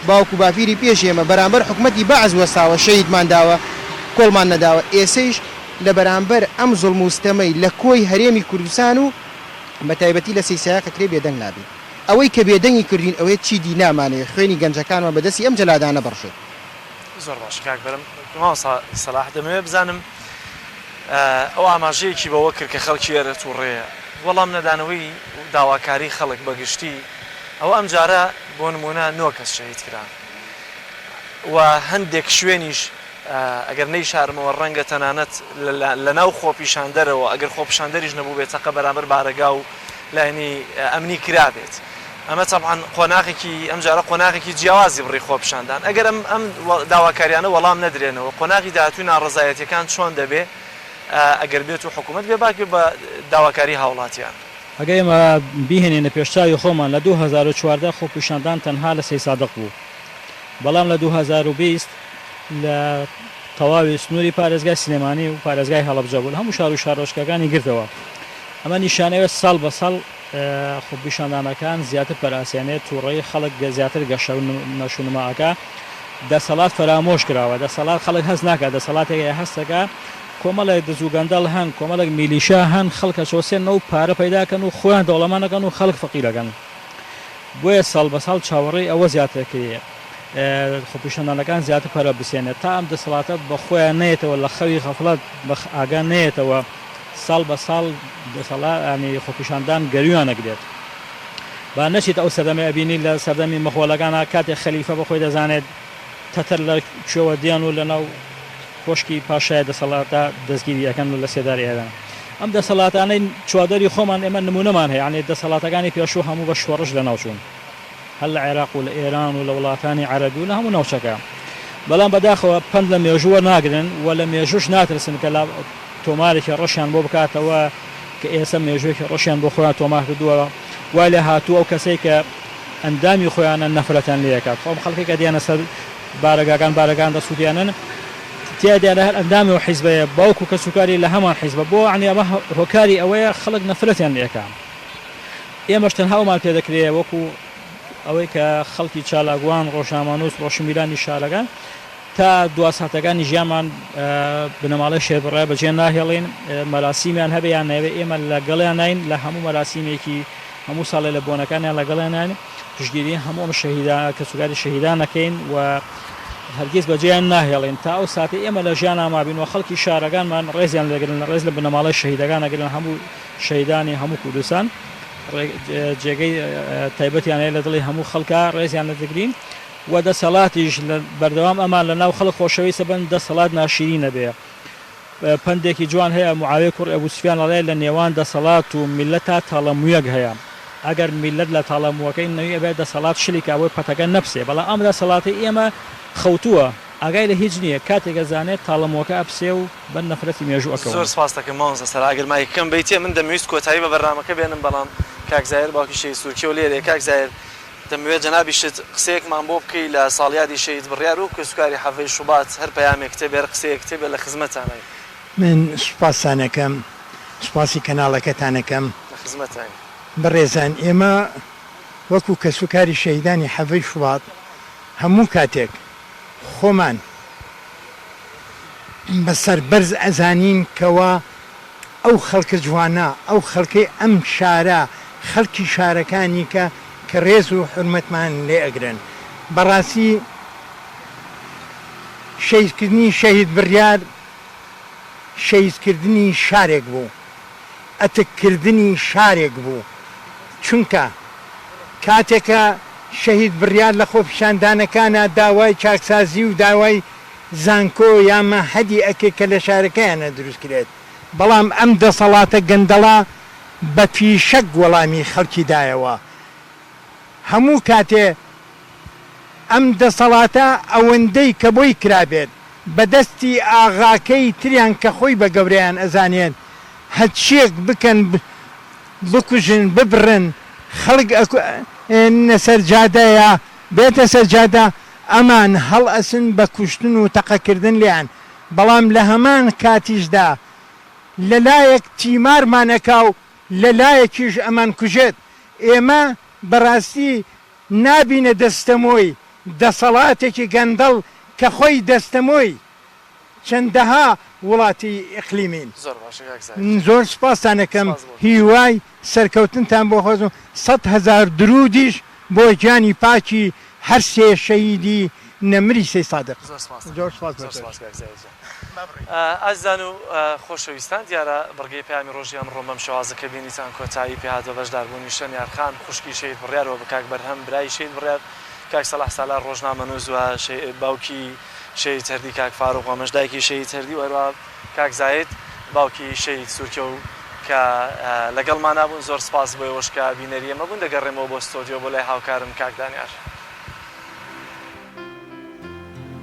باوک و باپیری پێش ئێمە بەرامبەر حکومەتی بەعس وەستاوە شەهیدمان داوە کۆڵمان نەداوە ئێسەیش لە بەرامبەر ئەم زوڵم و ستەمەی لە کۆی هەرێمی کوردستان و بە تایبەتی لە سەیسایەق ئەکرێ بێدەنگ نابین ئەوەی کە بێدەنگی کردوین ئەوەیە چیدی نامانەوێ خوێنی گەنجەکانمان بە دەستی ئەم جەلادانە بڕژێت. زۆر باشە کاک بەرم. مامۆستا سەلاح دەمەوێت بزانم ئەو ئاماژەیەکی بەوە کرد کە خەڵکی ئێرە توڕەیە، وەڵام نەدانەوەی داواکاری خەڵک بە گشتی، ئەوە ئەمجارە بۆ نموونە نۆ کەس شەهید کران و هەندێک شوێنیش ئەگەر نەیشارمەوە ڕەنگە تەنانەت لەناو خۆپیشاندەرەوە ئەگەر خۆپیشاندەریش نەبووبێت تەقە بەرامبەر بارەگا و لایەنی ئەمنی کرابێت. ئەمە تەبعەن قۆناغێکی ئەمجارە قۆناغێکی جیاوازی بڕی خۆپیشاندان ئەگەر ئەم ئەم داواکاریانە وەڵام نەدرێنەوە قۆناغی داهاتووی ناڕەزایەتیەکان چۆن دەبێ ئەگەر بێت و حکوومەت بێباک بێ بە داواکاری هاوڵاتیان؟ ئەگەر ئێمە بیهێنینە پێش چاوی خۆمان لە 2014 خۆپیشاندان تەنها لە سەیسادق بوو بەڵام لە 2020 لە تەواوی سنووری پارێزگای سلێمانی و پارێزگای هەڵەبجە بوو لە هەموو شار و شارۆچکەکانی گرتەوە ئەمە نیشانەیە ساڵ بە ساڵ خۆپیشاندانەکان زیاتر پەرە ئەسێنێت، توڕەیی خەڵک زیاتر گەشە و نەشونما ئەکا. دەسەڵات فەرامۆش کراوە، دەسەڵات خەڵک هەست ناکات دەسەڵاتێک هەیە هەست دەکات کۆمەڵێک دز و گەندەڵ هەن، کۆمەڵێک میلیشا هەن خەڵک ئەچەوسێننەوە و پارە پەیدا ئەکەن و خۆیان دەوڵەمەند ئەکەن و خەڵک فەقیر ئەکەن. بۆیە ساڵ بە ساڵ چاوەڕێی ئەوە زیاتر ئەکرێ خۆپیشاندانەکان زیاتر پەرە بسێنێت تا ئەم دەسەڵاتە بە خۆیان نەیەتەوە لە خەوی غەفڵەت بە ئاگا نەیەتەوە ساڵ بە ساڵ دەسەڵات ینی خۆپیشاندان گەرویان ئەگرێت. با نەچیتە ئەو سەردەمەی ئەبینی لە سەردەمی مەغۆلەکانا کاتێک خەلیفە بە خۆی دەزانێت تەتەر لە کوێوە دێن و لەناو کۆشکی پاشای دەسەڵاتا دەستگیری ئەکەن و لە سێدارەی ئەدەن. ئەم دەسەڵاتانەی چوادەری خۆمان ئێمە نمونەمان هەیە یانی دەسەڵاتەکانی پێشوو هەموو بە شۆڕش لەناو چوون هەر لە عێراق و لە ئێران و لە وڵاتانی عەرەبی و لە هەموو ناوچەکە بەڵام بەداخەوە پەند لە مێژوو وەرناگرن و لە مێژووش ناترسن کە لە تۆمارێکی ڕەشیان بۆ بکاتەوە کە ئێستا مێژووێکی ڕەشیان بۆ خۆیان تۆمار کردووە وای لێ هاتووە ئەو کەسەی کە ئەندامی خۆیانە نەفرەتیان لێ ئەکات خۆ ئەم خەڵکەی کە دێنە سەر بارەگاکان بارەگان دەسوتێنن تیا دیارە هەر ئەندامی ئەو حیزبەیە باوک و کەسوکاری لە هەمان حیزبە بۆ یانی ئەمە هۆکاری ئەوەیە خەڵک نەفرەتیان لێ ئەکا ئێمەش تەنها ئەومان پێ دەکرێ وەکو ئەوەی کە خەڵکی چالاکوان ڕۆژنامەنووس ڕۆشنبیرانی شارەکان تا دوا ساتەکانی ژیانمان بنەماڵەی شێربڕای بەجێ ناهێڵین، مەراسیمیان هەبێ یان نەبێ ئێمە لەگەڵیانین لە هەموو مەراسیمێکی هەموو ساڵێ لە بۆنەکانیان لەگەڵیانین پشتگیری هەموو ئەم شەهیدان کەسوکاری شەهیدان ئەکەین و هەرگیز بەجێیان ناهێڵین تا ئەو ساتەی ئێمە لە ژیانا مابین و خەڵکی شارەکانمان ڕێزیان لێگرن ڕێز لە بنەماڵەی شەهیدەکان ئەگرن هەموو شەهیدانی هەموو کوردستان جێگەی تایبەتیان هەیە لە دڵی هەموو خەڵکا ڕێزیان لێ دەگرین. وە دەسەڵاتیش لە بەردەوام ئەمان لە ناو خەڵک خۆشەویستە بن دەسەڵات ناشیرینە بێ پەندێکی جوان هەیە معاویە کوڕی ئەبو سوفیان ئەڵێ لە نێوان دەسەڵات و میللەتا تاڵە مویەک هەیە ئەگەر میللەت لە تاڵە موەکەی نەوی ئەبێ دەسەڵات شلی کا بۆی پەتەکە نەپسێ بەڵام ئەم دەسەڵاتەی ئێمە خەوتووە ئاگای لە هیچ نییە کاتێک ئەزانێت تاڵە موەکە ئەپسێ و بەر نەفرەتی مێژوو ئەکەون. زۆر سپاست دەکەم مامۆستا سارا ئەگەر مایکەکەم بەیتێ من دەمەویست کۆتایی بە بەرنامەکە بێنم بەڵام کاک زاهیر باوکی شەهید سورکیەو لێرەیە کاک زاهیر دەمەوێت جەنابیشت قسەیەکمان بۆ بکەی لە ساڵیادی شەهید بڕیار و کەسوکاری حەڤەی شوبات هەر پەیامێکت هەبێ هەر قسەیەکت هەبێ لە خزمەتتانین. من سوپاستان ئەکەم، سوپاسی کەناڵەکەتان ئەکەم. لە خزمەتتاین. بەڕێزان ئێمە وەکو کەسوکاری شەهیدانی حەڤەی شوبات هەموو کاتێک خۆمان بە سەربەرز ئەزانین کەوا ئەو خەڵکە جوانە، ئەو خەڵکەی ئەم شارە، خەڵکی شارەکانی کە کە ڕێز و حورمەتمان لێ ئەگرن. بەڕاستی شەهیدکردنی شەهید بڕیار شەهیدکردنی شارێک بوو، ئەتک کردنی شارێک بوو، چونکە کاتێک کە شەهید بڕیار لە خۆپیشاندانەکانا داوای چاکسازی و داوای زانکۆ یا مەعهەدی ئەکرد کە لە شارەکەیانا دروست کرێت، بەڵام ئەم دەسەڵاتە گەندەڵە بە فیشەک وەڵامی خەڵکی دایەوە. هەموو کاتێ ئەم دەسەڵاتە ئەوەندەی کە بۆی کرابێت بە دەستی ئاغاکەی تریان کە خۆی بە گەورەیان ئەزانێت هەرچیەک بکەن بکوژن ببڕن خەڵک ئەننە سەر جادە یا بێتە سەر جادە ئەمان هەڵئەسن بە کوشتن و تەقەکردن لێیان، بەڵام لە هەمان کاتیشدا لە لایەک تیمارمان ئەکا و لە لایەکیش ئەمانکوژێت. ئێمە بەڕاستی نابینە دەستەمۆی دەسەڵاتێکی گەندەڵ کە خۆی دەستەمۆی چەندەها وڵاتی ئیقلیمین. زۆر باشە کاک زاهیر جان. زۆر سوپاستان ئەکەم سوپاس بۆ تۆ. هیوای سەرکەوتنتان بۆ خۆزم 100,000 درودیش بۆ گیانی پاکی هەر سێ شەهیدی نەمری سەی سادق. زۆر سوپاست زۆر ئەکەم. سوپاس بۆ زۆر تۆش. سوپاس کاک زاهیر جان. ئازیزان و خۆشەویستان دیارە بڕگەی پەیامی ڕۆژی ئەمڕۆم بەم شێوازە کە بینیتان کۆتایی پێهات بە بەشداربوونی شەنیار خان خوشکی شەهید بڕیار و بە کاک بەرهەم برای شەهید بڕیار کاک سەلاح سالار ڕۆژنامەنووس و باوکی شەهید هەردی کاک فاروق و ئەمەش دایکی شەهید هەردی و هەروەها کاک زاهید باوکی شەهید سورکێو کە لەگەڵمانا بوون زۆر سپاس بۆ ئێوەش کە بینەری ئێمە بوون دەگەڕێمەوە بۆ ستۆدیۆ بۆ لای هاوکارم کاک دانیار.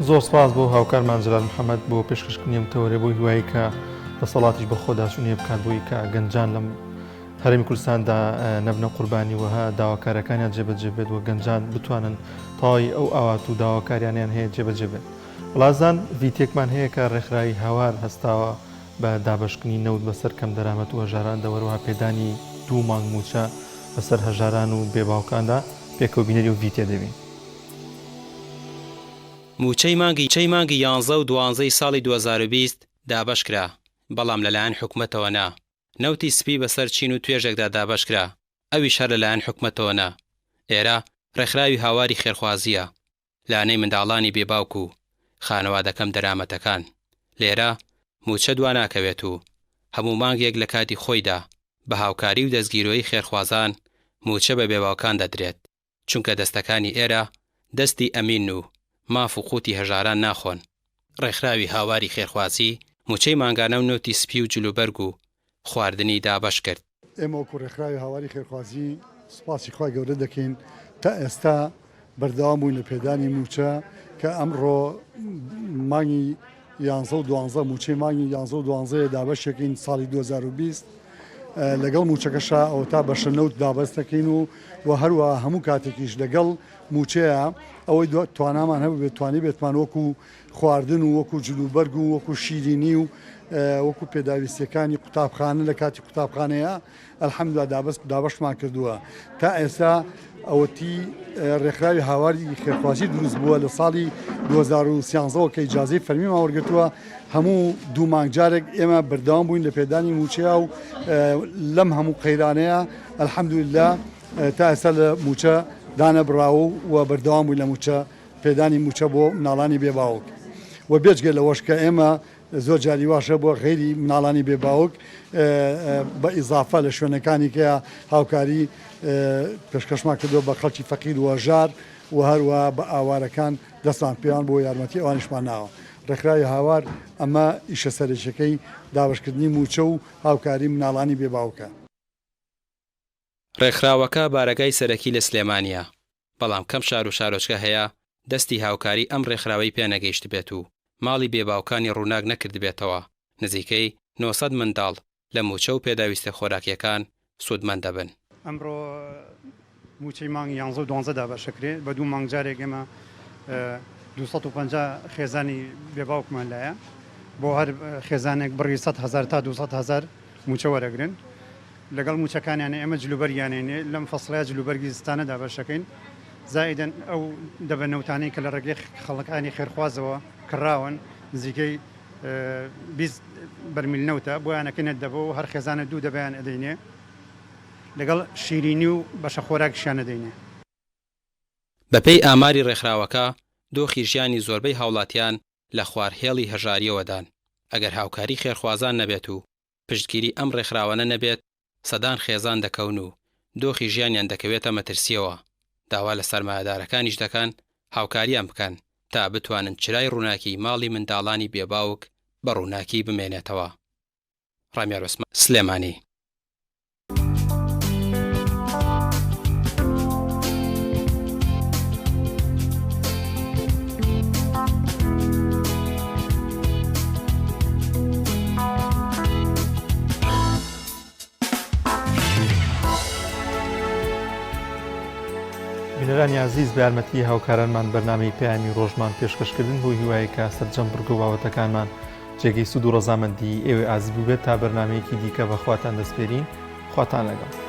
زۆر سپاس بۆ هاوکارمان جەلال محەمەد بۆ پێشکەشکردنی ئەم تەوەرەی بۆ هیوایی کە دەسەڵاتیش بە خۆداچوونیە بکات بۆی کە گەنجان لەم هەرێمی کوردستاندا نەبنە قوربانی و داواکاریەکانیان جێبەجێ بێت و گەنجان بتوانن تەواوی ئەو ئاوات و داواکاریانیان هەیە جێبەجێ بێت. وڵازان ڤیتێکمان هەیە کە ڕێکخراوی هاوار هەستاوە بە دابەشکردنی نەوت بەسەر کەمدەرامەت و هەژاراندا و هەروەها پێدانی دوو مانگ مووچە بەسەر هەژاران و بێ باوکاندا، پێکەوە بینەری ئەو ڤیتە دەبین. مووچەی مانگی چەی مانگی یانزە و دوانزەی ساڵی 2020 دابەشکرا، بەڵام لەلایەن حکومەتەوە نا. نەوتی سپی بەسەر چین و توێژێکدا دابەشکرا، ئەویش هەر لەلایەن حکومەتەوە نا. ئێرە ڕێکخراوی هاواری خێرخوازییە، لانەی منداڵانی بێ باوک و خانەوادە کەم دەرامەتەکان. لێرە مووچە دواناکەوێت و هەموو مانگێک لە کاتی خۆیدا بە هاوکاری و دەستگیرۆیی خێرخوازان مووچە بە بێباوکان دەدرێت. چونکە دەستەکانی ئێرە دەستی ئەمینن و ماف و قوتی هەژاران ناخۆن. ڕێکخراوی هاواری خێرخوازی مووچەی مانگانە و نەوتی سپی و جلوبەرگ و خواردنی دابەش کرد. ئێمە وەکو ڕێکخراوی هاواری خێرخوازی سوپاسی خوای گەورە دەکەین تا ئێستا بەردەوام بووین لە پێدانی مووچە کە ئەمڕۆ مانگی یانزە و دوانزە مووچەی مانگی یانزە و دوانزەیە دابەشەکەین ساڵی 2020 لەگەڵ مووچەکەشا ئەوەتا بەشە نەوت دابەست دەکەین و و هەروەها هەموو کاتێکیش لەگەڵ مووچەیە ئەوەی توانامان هەبووبێت توانیبێتمان وەکو خواردن و وەکو جلوبەرگ و وەکو شیرینی و وەکو پێداویستیەکانی قوتابخانە لە کاتی قوتابخانەیە الحمدللە دابەست دابەشمان کردووە تا ئێستا ئەوەتی ڕێکخراوی هاواری خێرخوازی دروست بووە لە ساڵی 2013ەوە کە ئیجازەی فەرمیمان وەرگرتووە هەموو دوو مانگ جارێک ئێمە بەردەوام بووین لە پێدانی مووچەیە و لەم هەموو قەیرانەیە الحمدللە تا ئێستا لە مووچە دانەبڕاوە و بەردەوام بووین لە مووچە پێدانی مووچە بۆ مناڵانی بێ باوک و بێجگە لەوەش کە ئێمە زۆر جاری واش هەبووە غەیری مناڵانی بێ باوک بە ئیزافە لە شوێنەکانی کە هاوکاری پێشکەشمان کردووە بە خەڵکی فەقیر و هەژار و هەروەها بە ئاوارەکان دەستمان پێیان بۆ یارمەتی ئەوانیشمان ناوە. ڕێکخراوی هاوار ئەمە ئیشە سەرەکیەکەی دابەشکردنی مووچە و هاوکاری مناڵانی بێ باوکە. ڕێکخراوەکە بارەگای سەرەکی لە سلێمانییە، بەڵام کەم شار و شارۆچکە هەیە دەستی هاوکاری ئەم ڕێکخراوەی پێ نەگەیشتبێت و ماڵی بێ باوکانی ڕووناک نەکردبێتەوە، نزیکەی 900 منداڵ لە مووچە و پێداویستە خۆراکییەکان سوودمەند دەبن. ئەمڕۆ مووچەی مانگی یانزە و دوانزە دابەشەکرێ، بە دوو مانگ جارێک ئێمە 250 خێزانی بێ باوکمان لایە، بۆ هەر خێزانێک بڕی 100 هەزار تا 200 هەزار مووچە وەرەگرن. لەگەڵ مووچەکانیان ئێمە جلوبەرگیان هێنێ، لەم فەسڵەیا جلوبەرگی زستانە دابەشەکەین، زائیدەن ئەو دەبە نەوتانەی کە لە ڕێگەی خەڵکانی خێرخوازەوە کڕاون نزیکەی 20 بەرمیل نەوتە بۆیان ئەکەینە دەبە و هەر خێزانە دوو دەبەیان ئەدەینێ لەگەڵ شیرینی و بەشە خۆراکیشیان ئەدەینێ. بەپێی ئاماری ڕێکخراوەکە، دۆخی ژیانی زۆربەی هاوڵاتیان لە خوار هێڵی هەژارییەوەدان، ئەگەر هاوکاری خێرخوازان نەبێت و پشتگیری ئەم ڕێکخراوانە نەبێت سەدان خێزان دەکەون و دۆخی ژیانیان دەکەوێتە مەترسییەوە، داوا لە سەرمایەدارەکانیش دەکەن هاوکاریان بکەن تا بتوانن چرای ڕووناکیی ماڵی منداڵانی بێ باوک بە ڕووناکی بمێنێتەوە. ڕامیار عوسمان، سلێمانی. بینەرانی ئازیز بە یارمەتی هاوکارانمان بەرنامەی پەیامی ڕۆژمان پێشکەشکردن بۆ هیوایە کە سەرجەم بڕگە و بابەتەکانمان جێگەی سوود و ڕەزامەندی ئێوەی ئازیز بووبێت تا بەرنامەیەکی دیکە بە خواتان دەسپێرین خواتان لەگەڵ.